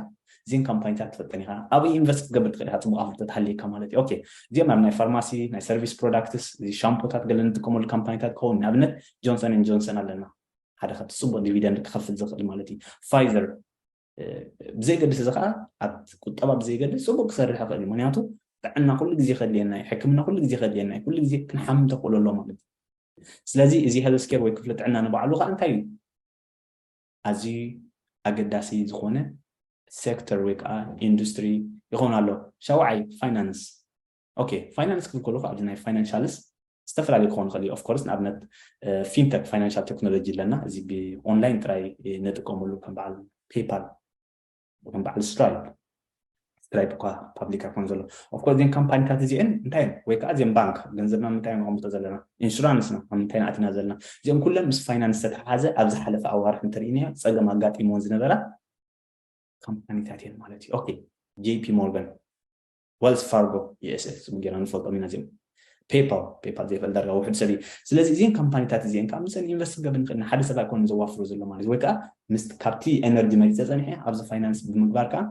እዚን ካምፓኒታት ትፈልጠን ኢኻ። ኣብኡ ኢንቨስት ክትገብር ትኽእል ኢኻ፣ ጽቡቕ ኣፍልጦ ተሃልየካ ማለት እዩ። ኦኬ፣ እዚኦም ኣብ ናይ ፋርማሲ፣ ናይ ሰርቪስ ፕሮዳክትስ፣ እዚ ሻምፖታት ገለ እንጥቀመሉ ካምፓኒታት ክኸውን፣ ንኣብነት ጆንሰን ኤንድ ጆንሰን ኣለና፣ ሓደ ካብቲ ጽቡቕ ዲቪደንድ ክኸፍል ዝኽእል ማለት እዩ። ፋይዘር፣ ብዘይገድስ እዚ ከዓ ኣብ ቁጠባ ብዘይገድስ ጽቡቕ ክሰርሕ ይኽእል እዩ። ምክንያቱ ጥዕና ኩሉ ግዜ ከድልየና እዩ፣ ሕክምና ኩሉ ግዜ ከድልየና እዩ፣ ኩሉ ግዜ ክንሓም ተኽእሎ ኣሎ ማለት እዩ። ስለዚ እዚ ሄልስኬር ወይ ክፍሊ ጥዕና ንባዕሉ ከዓ እንታይ እዩ? ኣዝዩ ኣገዳሲ ዝኾነ ሴክተር ወይ ከዓ ኢንዱስትሪ ይኸውን ኣሎ። ሻውዓይ፣ ፋይናንስ። ኦኬ፣ ፋይናንስ ክብል ከለኹ ኣብዚ ናይ ፋይናንሻልስ ዝተፈላለዩ ክኾን ይኽእል እዩ። ኦፍኮርስ ንኣብነት ፊንተክ ፋይናንሻል ቴክኖሎጂ ኣለና፣ እዚ ብኦንላይን ጥራይ ንጥቀመሉ፣ ከም በዓል ፔይፓል፣ ከም በዓል ስትራይፕ። ስትራይፕ እኳ ፓብሊክ ኣይኮን ዘሎ። ኦፍኮርስ እዚን ካምፓኒታት እዚአን እንታይ ወይ ከዓ እዚን ባንክ ገንዘብና ምንታይ ነቐምጦ ዘለና፣ ኢንሹራንስና ኣብ ምንታይ ኣቲና ዘለና፣ እዚኦም ኩለን ምስ ፋይናንስ ዝተተሓሓዘ ኣብ ዝሓለፈ ኣዋርሕ እንተርኢናዮ ፀገም ኣጋጢሞን ዝነበራ ካምፓኒታት እየን ማለት እዩ። ኦኬ፣ ጄፒ ሞርጋን፣ ዌልስ ፋርጎ፣ ዩኤስኤ፣ ስሙ ጌና ንፈልጦም ኢና እዚኦም። ፔይፓል፣ ፔይፓል ዘይፈልጥ ዳርጋ ውሕድ ሰብ እዩ። ስለዚ እዚን ካምፓኒታት እዚአን ከዓ ምስን ኢንቨስት ክገብር ንኽእል ኢና። ሓደ ሰብ ኣይኮነን ዘዋፍሮ ዘሎ ማለት እዩ። ወይ ከዓ ምስ ካብቲ ኤነርጂ መሪፀ ፀኒሐ ኣብዚ ፋይናንስ ብምግባር ከዓ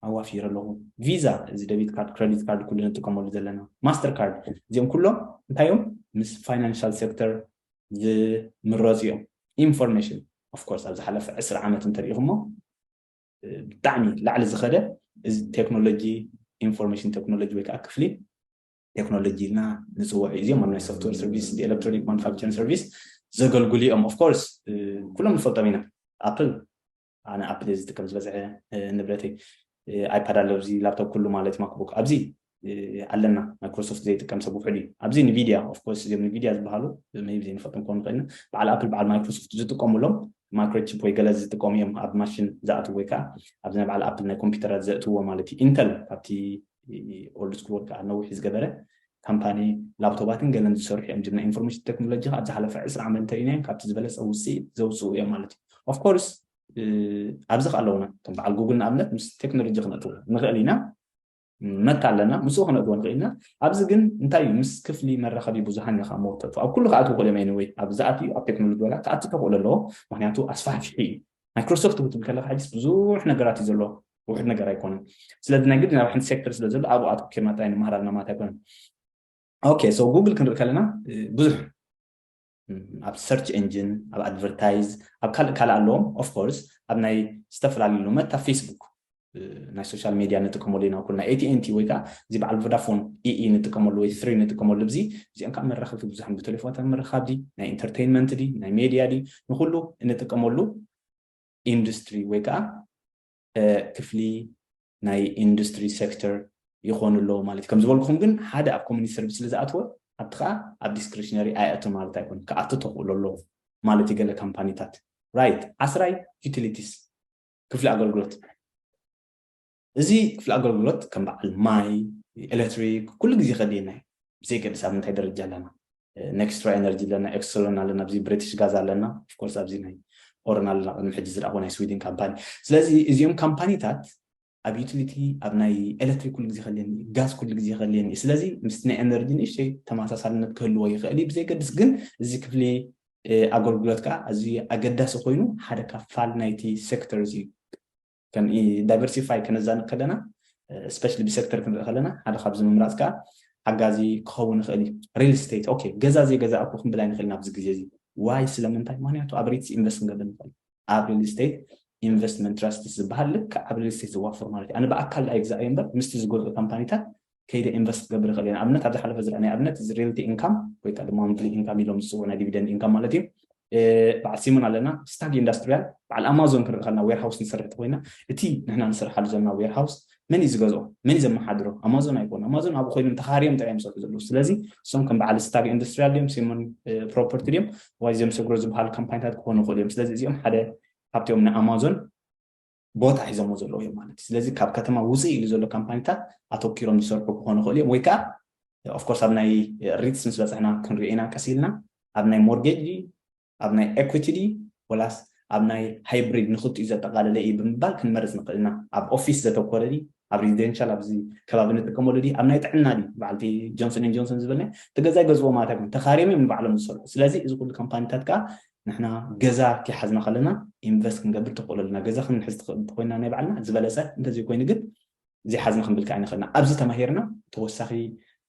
ኣዋፊረ ኣለኹ። ቪዛ፣ እዚ ደቢት ካርድ፣ ክሬዲት ካርድ ኩሉ ንጥቀመሉ ዘለና፣ ማስተር ካርድ፣ እዚኦም ኩሎም እንታይ እዮም? ምስ ፋይናንሻል ሴክተር ዝምረፁ እዮም። ኢንፎርሜሽን፣ ኦፍኮርስ ኣብ ዝሓለፈ ዕስራ ዓመት እንተሪኢኹሞ ብጣዕሚ ላዕሊ ዝኸደ እዚ ቴክኖሎጂ፣ ኢንፎርሜሽን ቴክኖሎጂ ወይ ከዓ ክፍሊ ቴክኖሎጂ ኢልና ንፅውዖ እዩ። እዚኦም ኣብ ናይ ሶፍትዌር ሰርቪስ፣ ኤሌክትሮኒክ ማኑፋክቸሪንግ ሰርቪስ ዘገልግሉ እዮም። ኦፍኮርስ ኩሎም ንፈልጦም ኢና። ኣፕል፣ ኣነ ኣፕል እየ ዝጥቀም ዝበዝሐ ንብረተይ። ኣይፓድ ኣሎ፣ ኣብዚ ላፕቶፕ ኩሉ ማለት ማክቡክ ኣብዚ ኣለና። ማይክሮሶፍት ዘይጥቀም ሰብ ውሑድ እዩ። ኣብዚ ኒቪዲያ፣ ኦፍኮርስ እዚኦም ኒቪዲያ ዝበሃሉ ሜቢ ዘይንፈልጦም ክኾኑ ይኽእል ኢና። በዓል ኣፕል በዓል ማይክሮሶፍት ዝጥቀሙሎም ማይክሮቺፕ ወይ ገለ ዝጥቀሙ እዮም ኣብ ማሽን ዝኣትዉ ወይ ከዓ ኣብዚ ናይ በዓል ኣፕል ናይ ኮምፒውተራት ዘእትዎ ማለት እዩ። ኢንተል ካብቲ ኦልድ ስኩል ወይ ከዓ ነዊሕ ዝገበረ ካምፓኒ ላፕቶፓትን ገለን ዝሰርሑ እዮም። ናይ ኢንፎርሜሽን ቴክኖሎጂ ካብ ዝሓለፈ ዕስራ ዓመት እንተሪናዮም ካብቲ ዝበለፀ ውፅኢት ዘውፅኡ እዮም ማለት እዩ። ኦፍኮርስ ኣብዚ ከ ኣለውና ከም በዓል ጉግል ንኣብነት ምስ ቴክኖሎጂ ክነእትዎ ንኽእል ኢና። መታ ኣለና ምስኡ ክነእትዎ ንኽእል ኢና። ኣብዚ ግን እንታይ እዩ ምስ ክፍሊ መራኸቢ ብዙሃን ኢኻ መወተቱ ኣብ ኩሉ ክኣትው ክእል እዮም። ወይ ኣብ ዝኣትዩ ኣብ ቴክኖሎጂ ወላ ክኣቱ ተኽእሎ ኣለዎ። ምክንያቱ ኣስፋሕፊሑ እዩ። ማይክሮሶፍት ክትብል ከለካ ሕጅስ ብዙሕ ነገራት እዩ ዘሎ፣ ውሑድ ነገር ኣይኮነን። ስለዚ ናይ ግድን ኣብ ሓንቲ ሴክተር ስለ ዘሎ ኣብኡ ኣተኪርና ጥራይ ንመሃር ኣለና ማለት ኣይኮነን። ኦኬ፣ ሶ ጉግል ክንርኢ ከለና ብዙሕ ኣብ ሰርች ኤንጂን፣ ኣብ ኣድቨርታይዝ፣ ኣብ ካልእ ካልእ ኣለዎም። ኦፍኮርስ ኣብ ናይ ዝተፈላለዩ መታ ፌስቡክ ናይ ሶሻል ሜድያ ንጥቀመሉ ኢና ኩልና። ኤቲኤንቲ ወይ ከዓ እዚ በዓል ቮዳፎን ኢኢ ንጥቀመሉ ወይ ትሪ ንጥቀመሉ፣ እዚ እዚኦም ከዓ መራኸብቲ ብዙሓን ብቴሌፎናት ምርኻብ ዲ ናይ ኢንተርቴይንመንት ዲ ናይ ሜድያ ዲ ንኩሉ እንጥቀመሉ ኢንዱስትሪ ወይ ከዓ ክፍሊ ናይ ኢንዱስትሪ ሴክተር ይኾኑ ኣለዎ ማለት እዩ። ከም ዝበልኩኹም ግን ሓደ ኣብ ኮሚኒቲ ሰርቪስ ስለ ዝኣትወ ኣብቲ ከዓ ኣብ ዲስክሪሽነሪ ኣይኣቱ ማለት ኣይኮነ፣ ክኣቱ ተኽእሎ ኣለዎ ማለት እዩ። ገለ ካምፓኒታት ራይት። ዓስራይ ዩቲሊቲስ፣ ክፍሊ ኣገልግሎት። እዚ ክፍሊ ኣገልግሎት ከም በዓል ማይ፣ ኤሌክትሪክ ኩሉ ግዜ ከድልየና እዩ። ብዘይገድስ ኣብ ምንታይ ደረጃ ኣለና። ኔክስትራ ኤነርጂ ኣለና፣ ኤክሰሎን ኣለና፣ ኣብዚ ብሪቲሽ ጋዝ ኣለና፣ ኦፍኮርስ ኣብዚ ናይ ኦረን ኣለና፣ ቅድሚ ሕጂ ዝረኣኹ ናይ ስዊድን ካምፓኒ። ስለዚ እዚኦም ካምፓኒታት ኣብ ዩቲሊቲ ኣብ ናይ ኤሌክትሪክ ኩሉ ግዜ ከድልየኒ፣ ጋዝ ኩሉ ግዜ ከድልየኒ። ስለዚ ምስ ናይ ኤነርጂ ንእሽተይ ተመሳሳልነት ክህልዎ ይኽእል እዩ። ብዘይገድስ ግን እዚ ክፍሊ ኣገልግሎት ከዓ ኣዝዩ ኣገዳሲ ኮይኑ ሓደ ካፋል ናይቲ ሴክተር እዩ። ከም ዳይቨርሲፋይ ከነዛንቕ ከለና ስፔሻሊ ብሴክተር ክንርኢ ከለና ሓደ ካብዚ ምምራፅ ከዓ ሓጋዚ ክኸውን ይኽእል እዩ። ሪል ስቴት ኦኬ፣ ገዛ ዘይገዛእኩ ክንብል ኣይንኽእል ናብዚ ግዜ እዚ። ዋይ ስለምንታይ? ምክንያቱ ኣብ ሬትስ ኢንቨስት ክንገብር ንኽእል። ኣብ ሪል ስቴት ኢንቨስትመንት ትራስት ዝበሃል ልክዕ ኣብ ሪል ስቴት ዝዋፈር ማለት እዩ። ኣነ ብኣካል ኣይግዛእ እየ እምበር ምስቲ ዝገዝኦ ካምፓኒታት ከይደ ኢንቨስት ክገብር ይኽእል እየ። ንኣብነት ኣብ ዝሓለፈ ዝረኣናዮ ኣብነት እዚ ሪልቲ ኢንካም ወይ ከዓ ድማ ሞንትሊ ኢንካም ኢሎም ዝፅውዑ ናይ ዲቪደንድ ኢንካም ማለት እዩ። በዓል ሲሞን ኣለና ስታግ ኢንዳስትሪያል በዓል ኣማዞን ክንርኢ ከለና ዌርሃውስ ንሰርሕ ተኮይና እቲ ንሕና ንሰርሓሉ ዘለና ዌርሃውስ መን እዩ ዝገዝኦ? መን እዩ ዘመሓድሮ? ኣማዞን ኣይኮኑ። ኣማዞን ኣብኡ ኮይኖም ተኻርዮም ጥራይ እዮም ዝሰርሑ ዘለዉ። ስለዚ እሶም ከም በዓል ስታግ ኢንዳስትሪያል ድዮም ሲሞን ፕሮፐርቲ ድዮም ዋይ ዘምሰግሮ ዝበሃሉ ካምፓኒታት ክኾኑ ይኽእሉ እዮም። ስለዚ እዚኦም ሓደ ካብቲኦም ንኣማዞን ቦታ ሒዞሞ ዘለዉ እዮም ማለት እዩ። ስለዚ ካብ ከተማ ውፅእ ኢሉ ዘሎ ካምፓኒታት ኣተኪሮም ዝሰርሑ ክኾኑ ይኽእሉ እዮም። ወይ ከዓ ኦፍኮርስ ኣብ ናይ ሪትስ ምስ በፅሕና ክንሪኦ ኢና ቀስ ኢልና ኣብ ናይ ሞርጌጅ ድዩ ኣብ ናይ ኤኩቲ ድዩ ወላስ ኣብ ናይ ሃይብሪድ ንክልቲኡ ዘጠቃለለ እዩ ብምባል ክንመርፅ ንኽእል ኢና። ኣብ ኦፊስ ዘተኮረ ድዩ ኣብ ሬዚደንሻል ኣብዚ ከባቢ ንጥቀመሉ ድዩ ኣብ ናይ ጥዕና ድዩ በዓልቲ ጆንሰን ን ጆንሰን ዝበልና እቲ ገዛ ይገዝዎ ማለት ኣይኮን ተኻርዮም እዮም ንባዕሎም ዝሰርሑ። ስለዚ እዚ ኩሉ ካምፓኒታት ከዓ ንሕና ገዛ ከይሓዝና ከለና ኢንቨስት ክንገብር ትኽእሉ ኣለና። ገዛ ክንሕዝ ትኽእል እንተኮይና ናይ ባዕልና ዝበለፀ፣ እንተዘይ ኮይኑ ግን ዘይሓዝና ክንብል ከኣ ንኽእልና። ኣብዚ ተማሂርና ተወሳኺ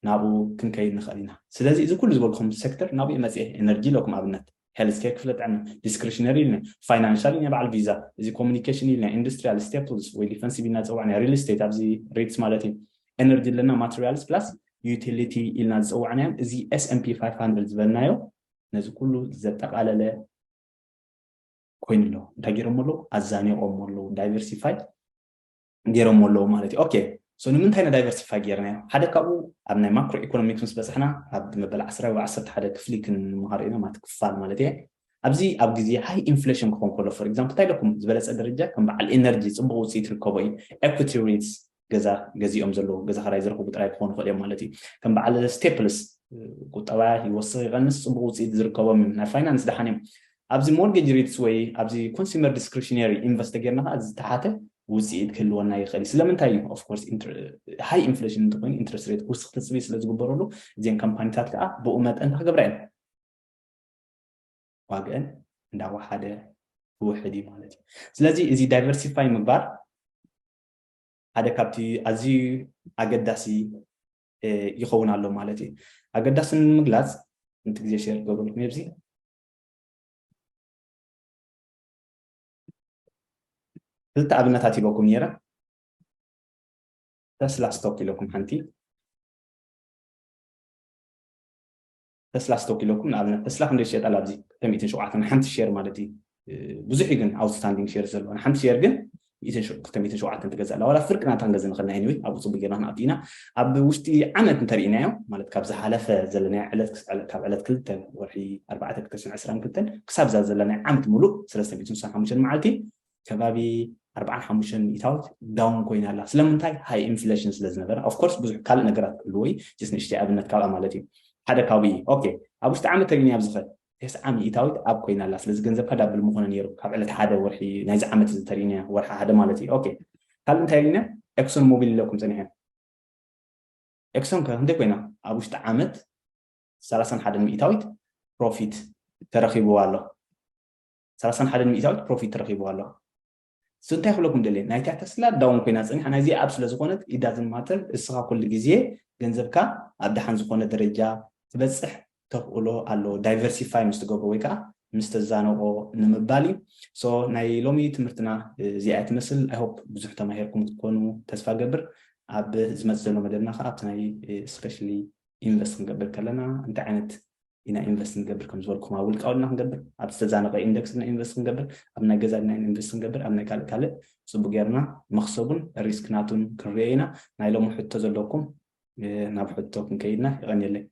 ናብኡ ክንከይድ ንኽእል ኢና። ስለዚ እዚ ኩሉ ዝበልኩም ሴክተር ናብኡ መፅኤ፣ ኤነርጂ ኢለኩም ኣብነት፣ ሄልዝ ኬር፣ ክፍለ ጥዕና፣ ዲስክሪሽነሪ ኢልና፣ ፋይናንሻል ኢልና፣ በዓል ቪዛ፣ እዚ ኮሚኒኬሽን ኢልና፣ ኢንዱስትሪያል፣ ስቴፕልስ ወይ ዲፈንሲቭ ኢልና ዝፀዋዕና፣ ሪል ስቴት ኣብዚ ሬትስ ማለት እዩ፣ ኤነርጂ ኣለና፣ ማቴሪያልስ ፕላስ ዩቲሊቲ ኢልና ዝፀዋዕናዮም፣ እዚ S&P five hundred ዝበልናዮ ነዚ ኩሉ ዘጠቓለለ ኮይኑ ኣሎ። እንታይ ገይሮም ኣለዉ? ኣዛኒቖም ኣለዉ፣ ዳይቨርሲፋይ ገይሮም ኣለዉ ማለት እዩ። ኦኬ፣ ሶ ንምንታይ ኢና ዳይቨርሲፋይ ገይርናዮ? ሓደ ካብኡ ኣብ ናይ ማክሮ ኢኮኖሚክስ ምስ በፅሕና ኣብ መበል ዓስራ ወይ ዓሰርተ ሓደ ክፍሊ ክንመሃር ኢና ማለት ክፋል ማለት እየ። ኣብዚ ኣብ ግዜ ሃይ ኢንፍሌሽን ክኾን ከሎ፣ ፎር ኤግዛምፕል፣ እንታይ ኢለኩም ዝበለፀ ደረጃ ከም በዓል ኤነርጂ ፅቡቅ ውፅኢት ይርከቦ እዩ። ኤኩቲ ሬትስ፣ ገዛ ገዚኦም ዘለዉ ገዛ ክራይ ዝረኽቡ ጥራይ ክኾኑ ይኽእል እዮም ማለት እዩ። ከም በዓል ስቴፕልስ ቁጠባ ይወስኽ ይቐንስ ፅቡቅ ውፅኢት ዝርከቦም እዮም። ናይ ፋይናንስ ደሓን እዮም። ኣብዚ ሞርጌጅ ሬትስ ወይ ኣብዚ ኮንሱመር ዲስክሪሽነሪ ኢንቨስት ተጌርና ከዓ ዝተሓተ ውፅኢት ክህልወና ይኽእል እዩ። ስለምንታይ እዩ? ኦፍኮርስ ሃይ ኢንፍሌሽን እንተኮይኑ ኢንትረስት ሬት ክውስኽ ትፅቢት ስለ ዝግበረሉ እዚን ካምፓኒታት ከዓ ብኡ መጠን እንታይ ክገብራ እየን? ዋግአን እንዳወሓደ ክውሕድ እዩ ማለት እዩ። ስለዚ እዚ ዳይቨርሲፋይ ምግባር ሓደ ካብቲ ኣዝዩ ኣገዳሲ ይኸውን ኣሎ ማለት እዩ። ኣገዳሲ ንምግላፅ ምንቲ ግዜ ሸር ክገብረልኩም ኣብዚ ክልተ ኣብነታት ሂበኩም ነይረ። ተስላ ስቶክ ኢለኩም ሓንቲ ተስላ ስቶክ ኢለኩም ንኣብነት ተስላ ክንደይ ትሸጣል ኣብዚ ክልተ ሚእትን ሸውዓተን ሓንቲ ሼር ማለት እዩ። ብዙሕ እዩ ግን ኣውትስታንዲንግ ሼር ዘለዎ ሓንቲ ሼር ግን ክልተ ሚእትን ሸውዓተን ትገዛ ኣላ ዋላ ፍርቂ ናታ ክንገዝ ንኽእል ኢና። ኤኒወይ ኣብኡ ፅቡቅ ጌርና ክንኣቱ ኢና። ኣብ ውሽጢ ዓመት እንተርኢናዮ ማለት ካብ ዝሓለፈ ዘለናዮ ዕለት ካብ ዕለት ክልተ ወርሒ ኣርባዕተ ክልተ ሽሕን ዕስራን ክልተን ክሳብ እዛ ዘለናዮ ዓመት ሙሉእ ሰለስተ ሚእትን ስሳን ሓሙሽተን መዓልቲ ከባቢ ኣርባዓን ሓሙሽተን ሚእታዊት ዳውን ኮይና ኣላ። ስለምንታይ? ሃይ ኢንፍሌሽን ስለ ዝነበረ። ኦፍኮርስ ብዙሕ ካልእ ነገራት ክህልዎ እዩ። ጀስት ንእሽተይ ኣብነት ካብኣ ማለት እዩ። ሓደ ካብኡ እዩ። ኦኬ፣ ኣብ ውሽጢ ዓመት ተሪእናያ ኣብዚ ኸ ተስዓ ሚእታዊት ኣብ ኮይና ኣላ። ስለዚ ገንዘብካ ዳብል ምኾነ ነይሩ ካብ ዕለት ሓደ ወርሒ ናይዚ ዓመት እዚ ተሪእናያ ወርሒ ሓደ ማለት እዩ። ኦኬ፣ ካልእ እንታይ ሪእና? ኤክሶን ሞቢል ኢለኩም ጸኒሐ። ኤክሶን ከ ክንደይ ኮይና? ኣብ ውሽጢ ዓመት ሰላሳን ሓደን ሚእታዊት ፕሮፊት ተረኺብዋ ኣሎ። ሰላሳን ሓደን ሚእታዊት ፕሮፊት ተረኺብዋ ኣሎ። እሱ እንታይ ክብለኩም ደልየ? ናይታ ተስላ ዳውን ኮይና ጸኒሓ፣ ናይዚ ኣብ ስለ ዝኾነት ኢዳዝን ማተር እስኻ ኩሉ ግዜ ገንዘብካ ኣብ ደሓን ዝኾነ ደረጃ ትበጽሕ ተኽእሎ ኣሎ። ዳይቨርሲፋይ ምስ ትገብሮ ወይ ከዓ ምስ ተዛነቆ ንምባል እዩ። ሶ ናይ ሎሚ ትምህርትና እዚኣ ትመስል። ኣይ ሆፕ ብዙሕ ተማሂርኩም ክትኮኑ ተስፋ ገብር። ኣብ ዝመጽእ ዘሎ መደብና ከዓ ኣብቲ ናይ ስፔሻሊ ኢንቨስት ክንገብር ከለና እንታይ ዓይነት ኢና ኢንቨስት ንገብር ከም ዝበልኩም ኣብ ውልቃዊ ልና ክንገብር ኣብ ዝተዛነቀ ኢንደክስ ልና ኢንቨስት ክንገብር ኣብ ናይ ገዛ ልና ኢንቨስት ክንገብር ኣብ ናይ ካልእ ካልእ ጽቡቅ ጌርና መክሰቡን ሪስክ ናቱን ክንሪኦ ኢና። ናይ ሎሚ ሕቶ ዘለኩም ናብ ሕቶ ክንከይድና ይቀንየለይ።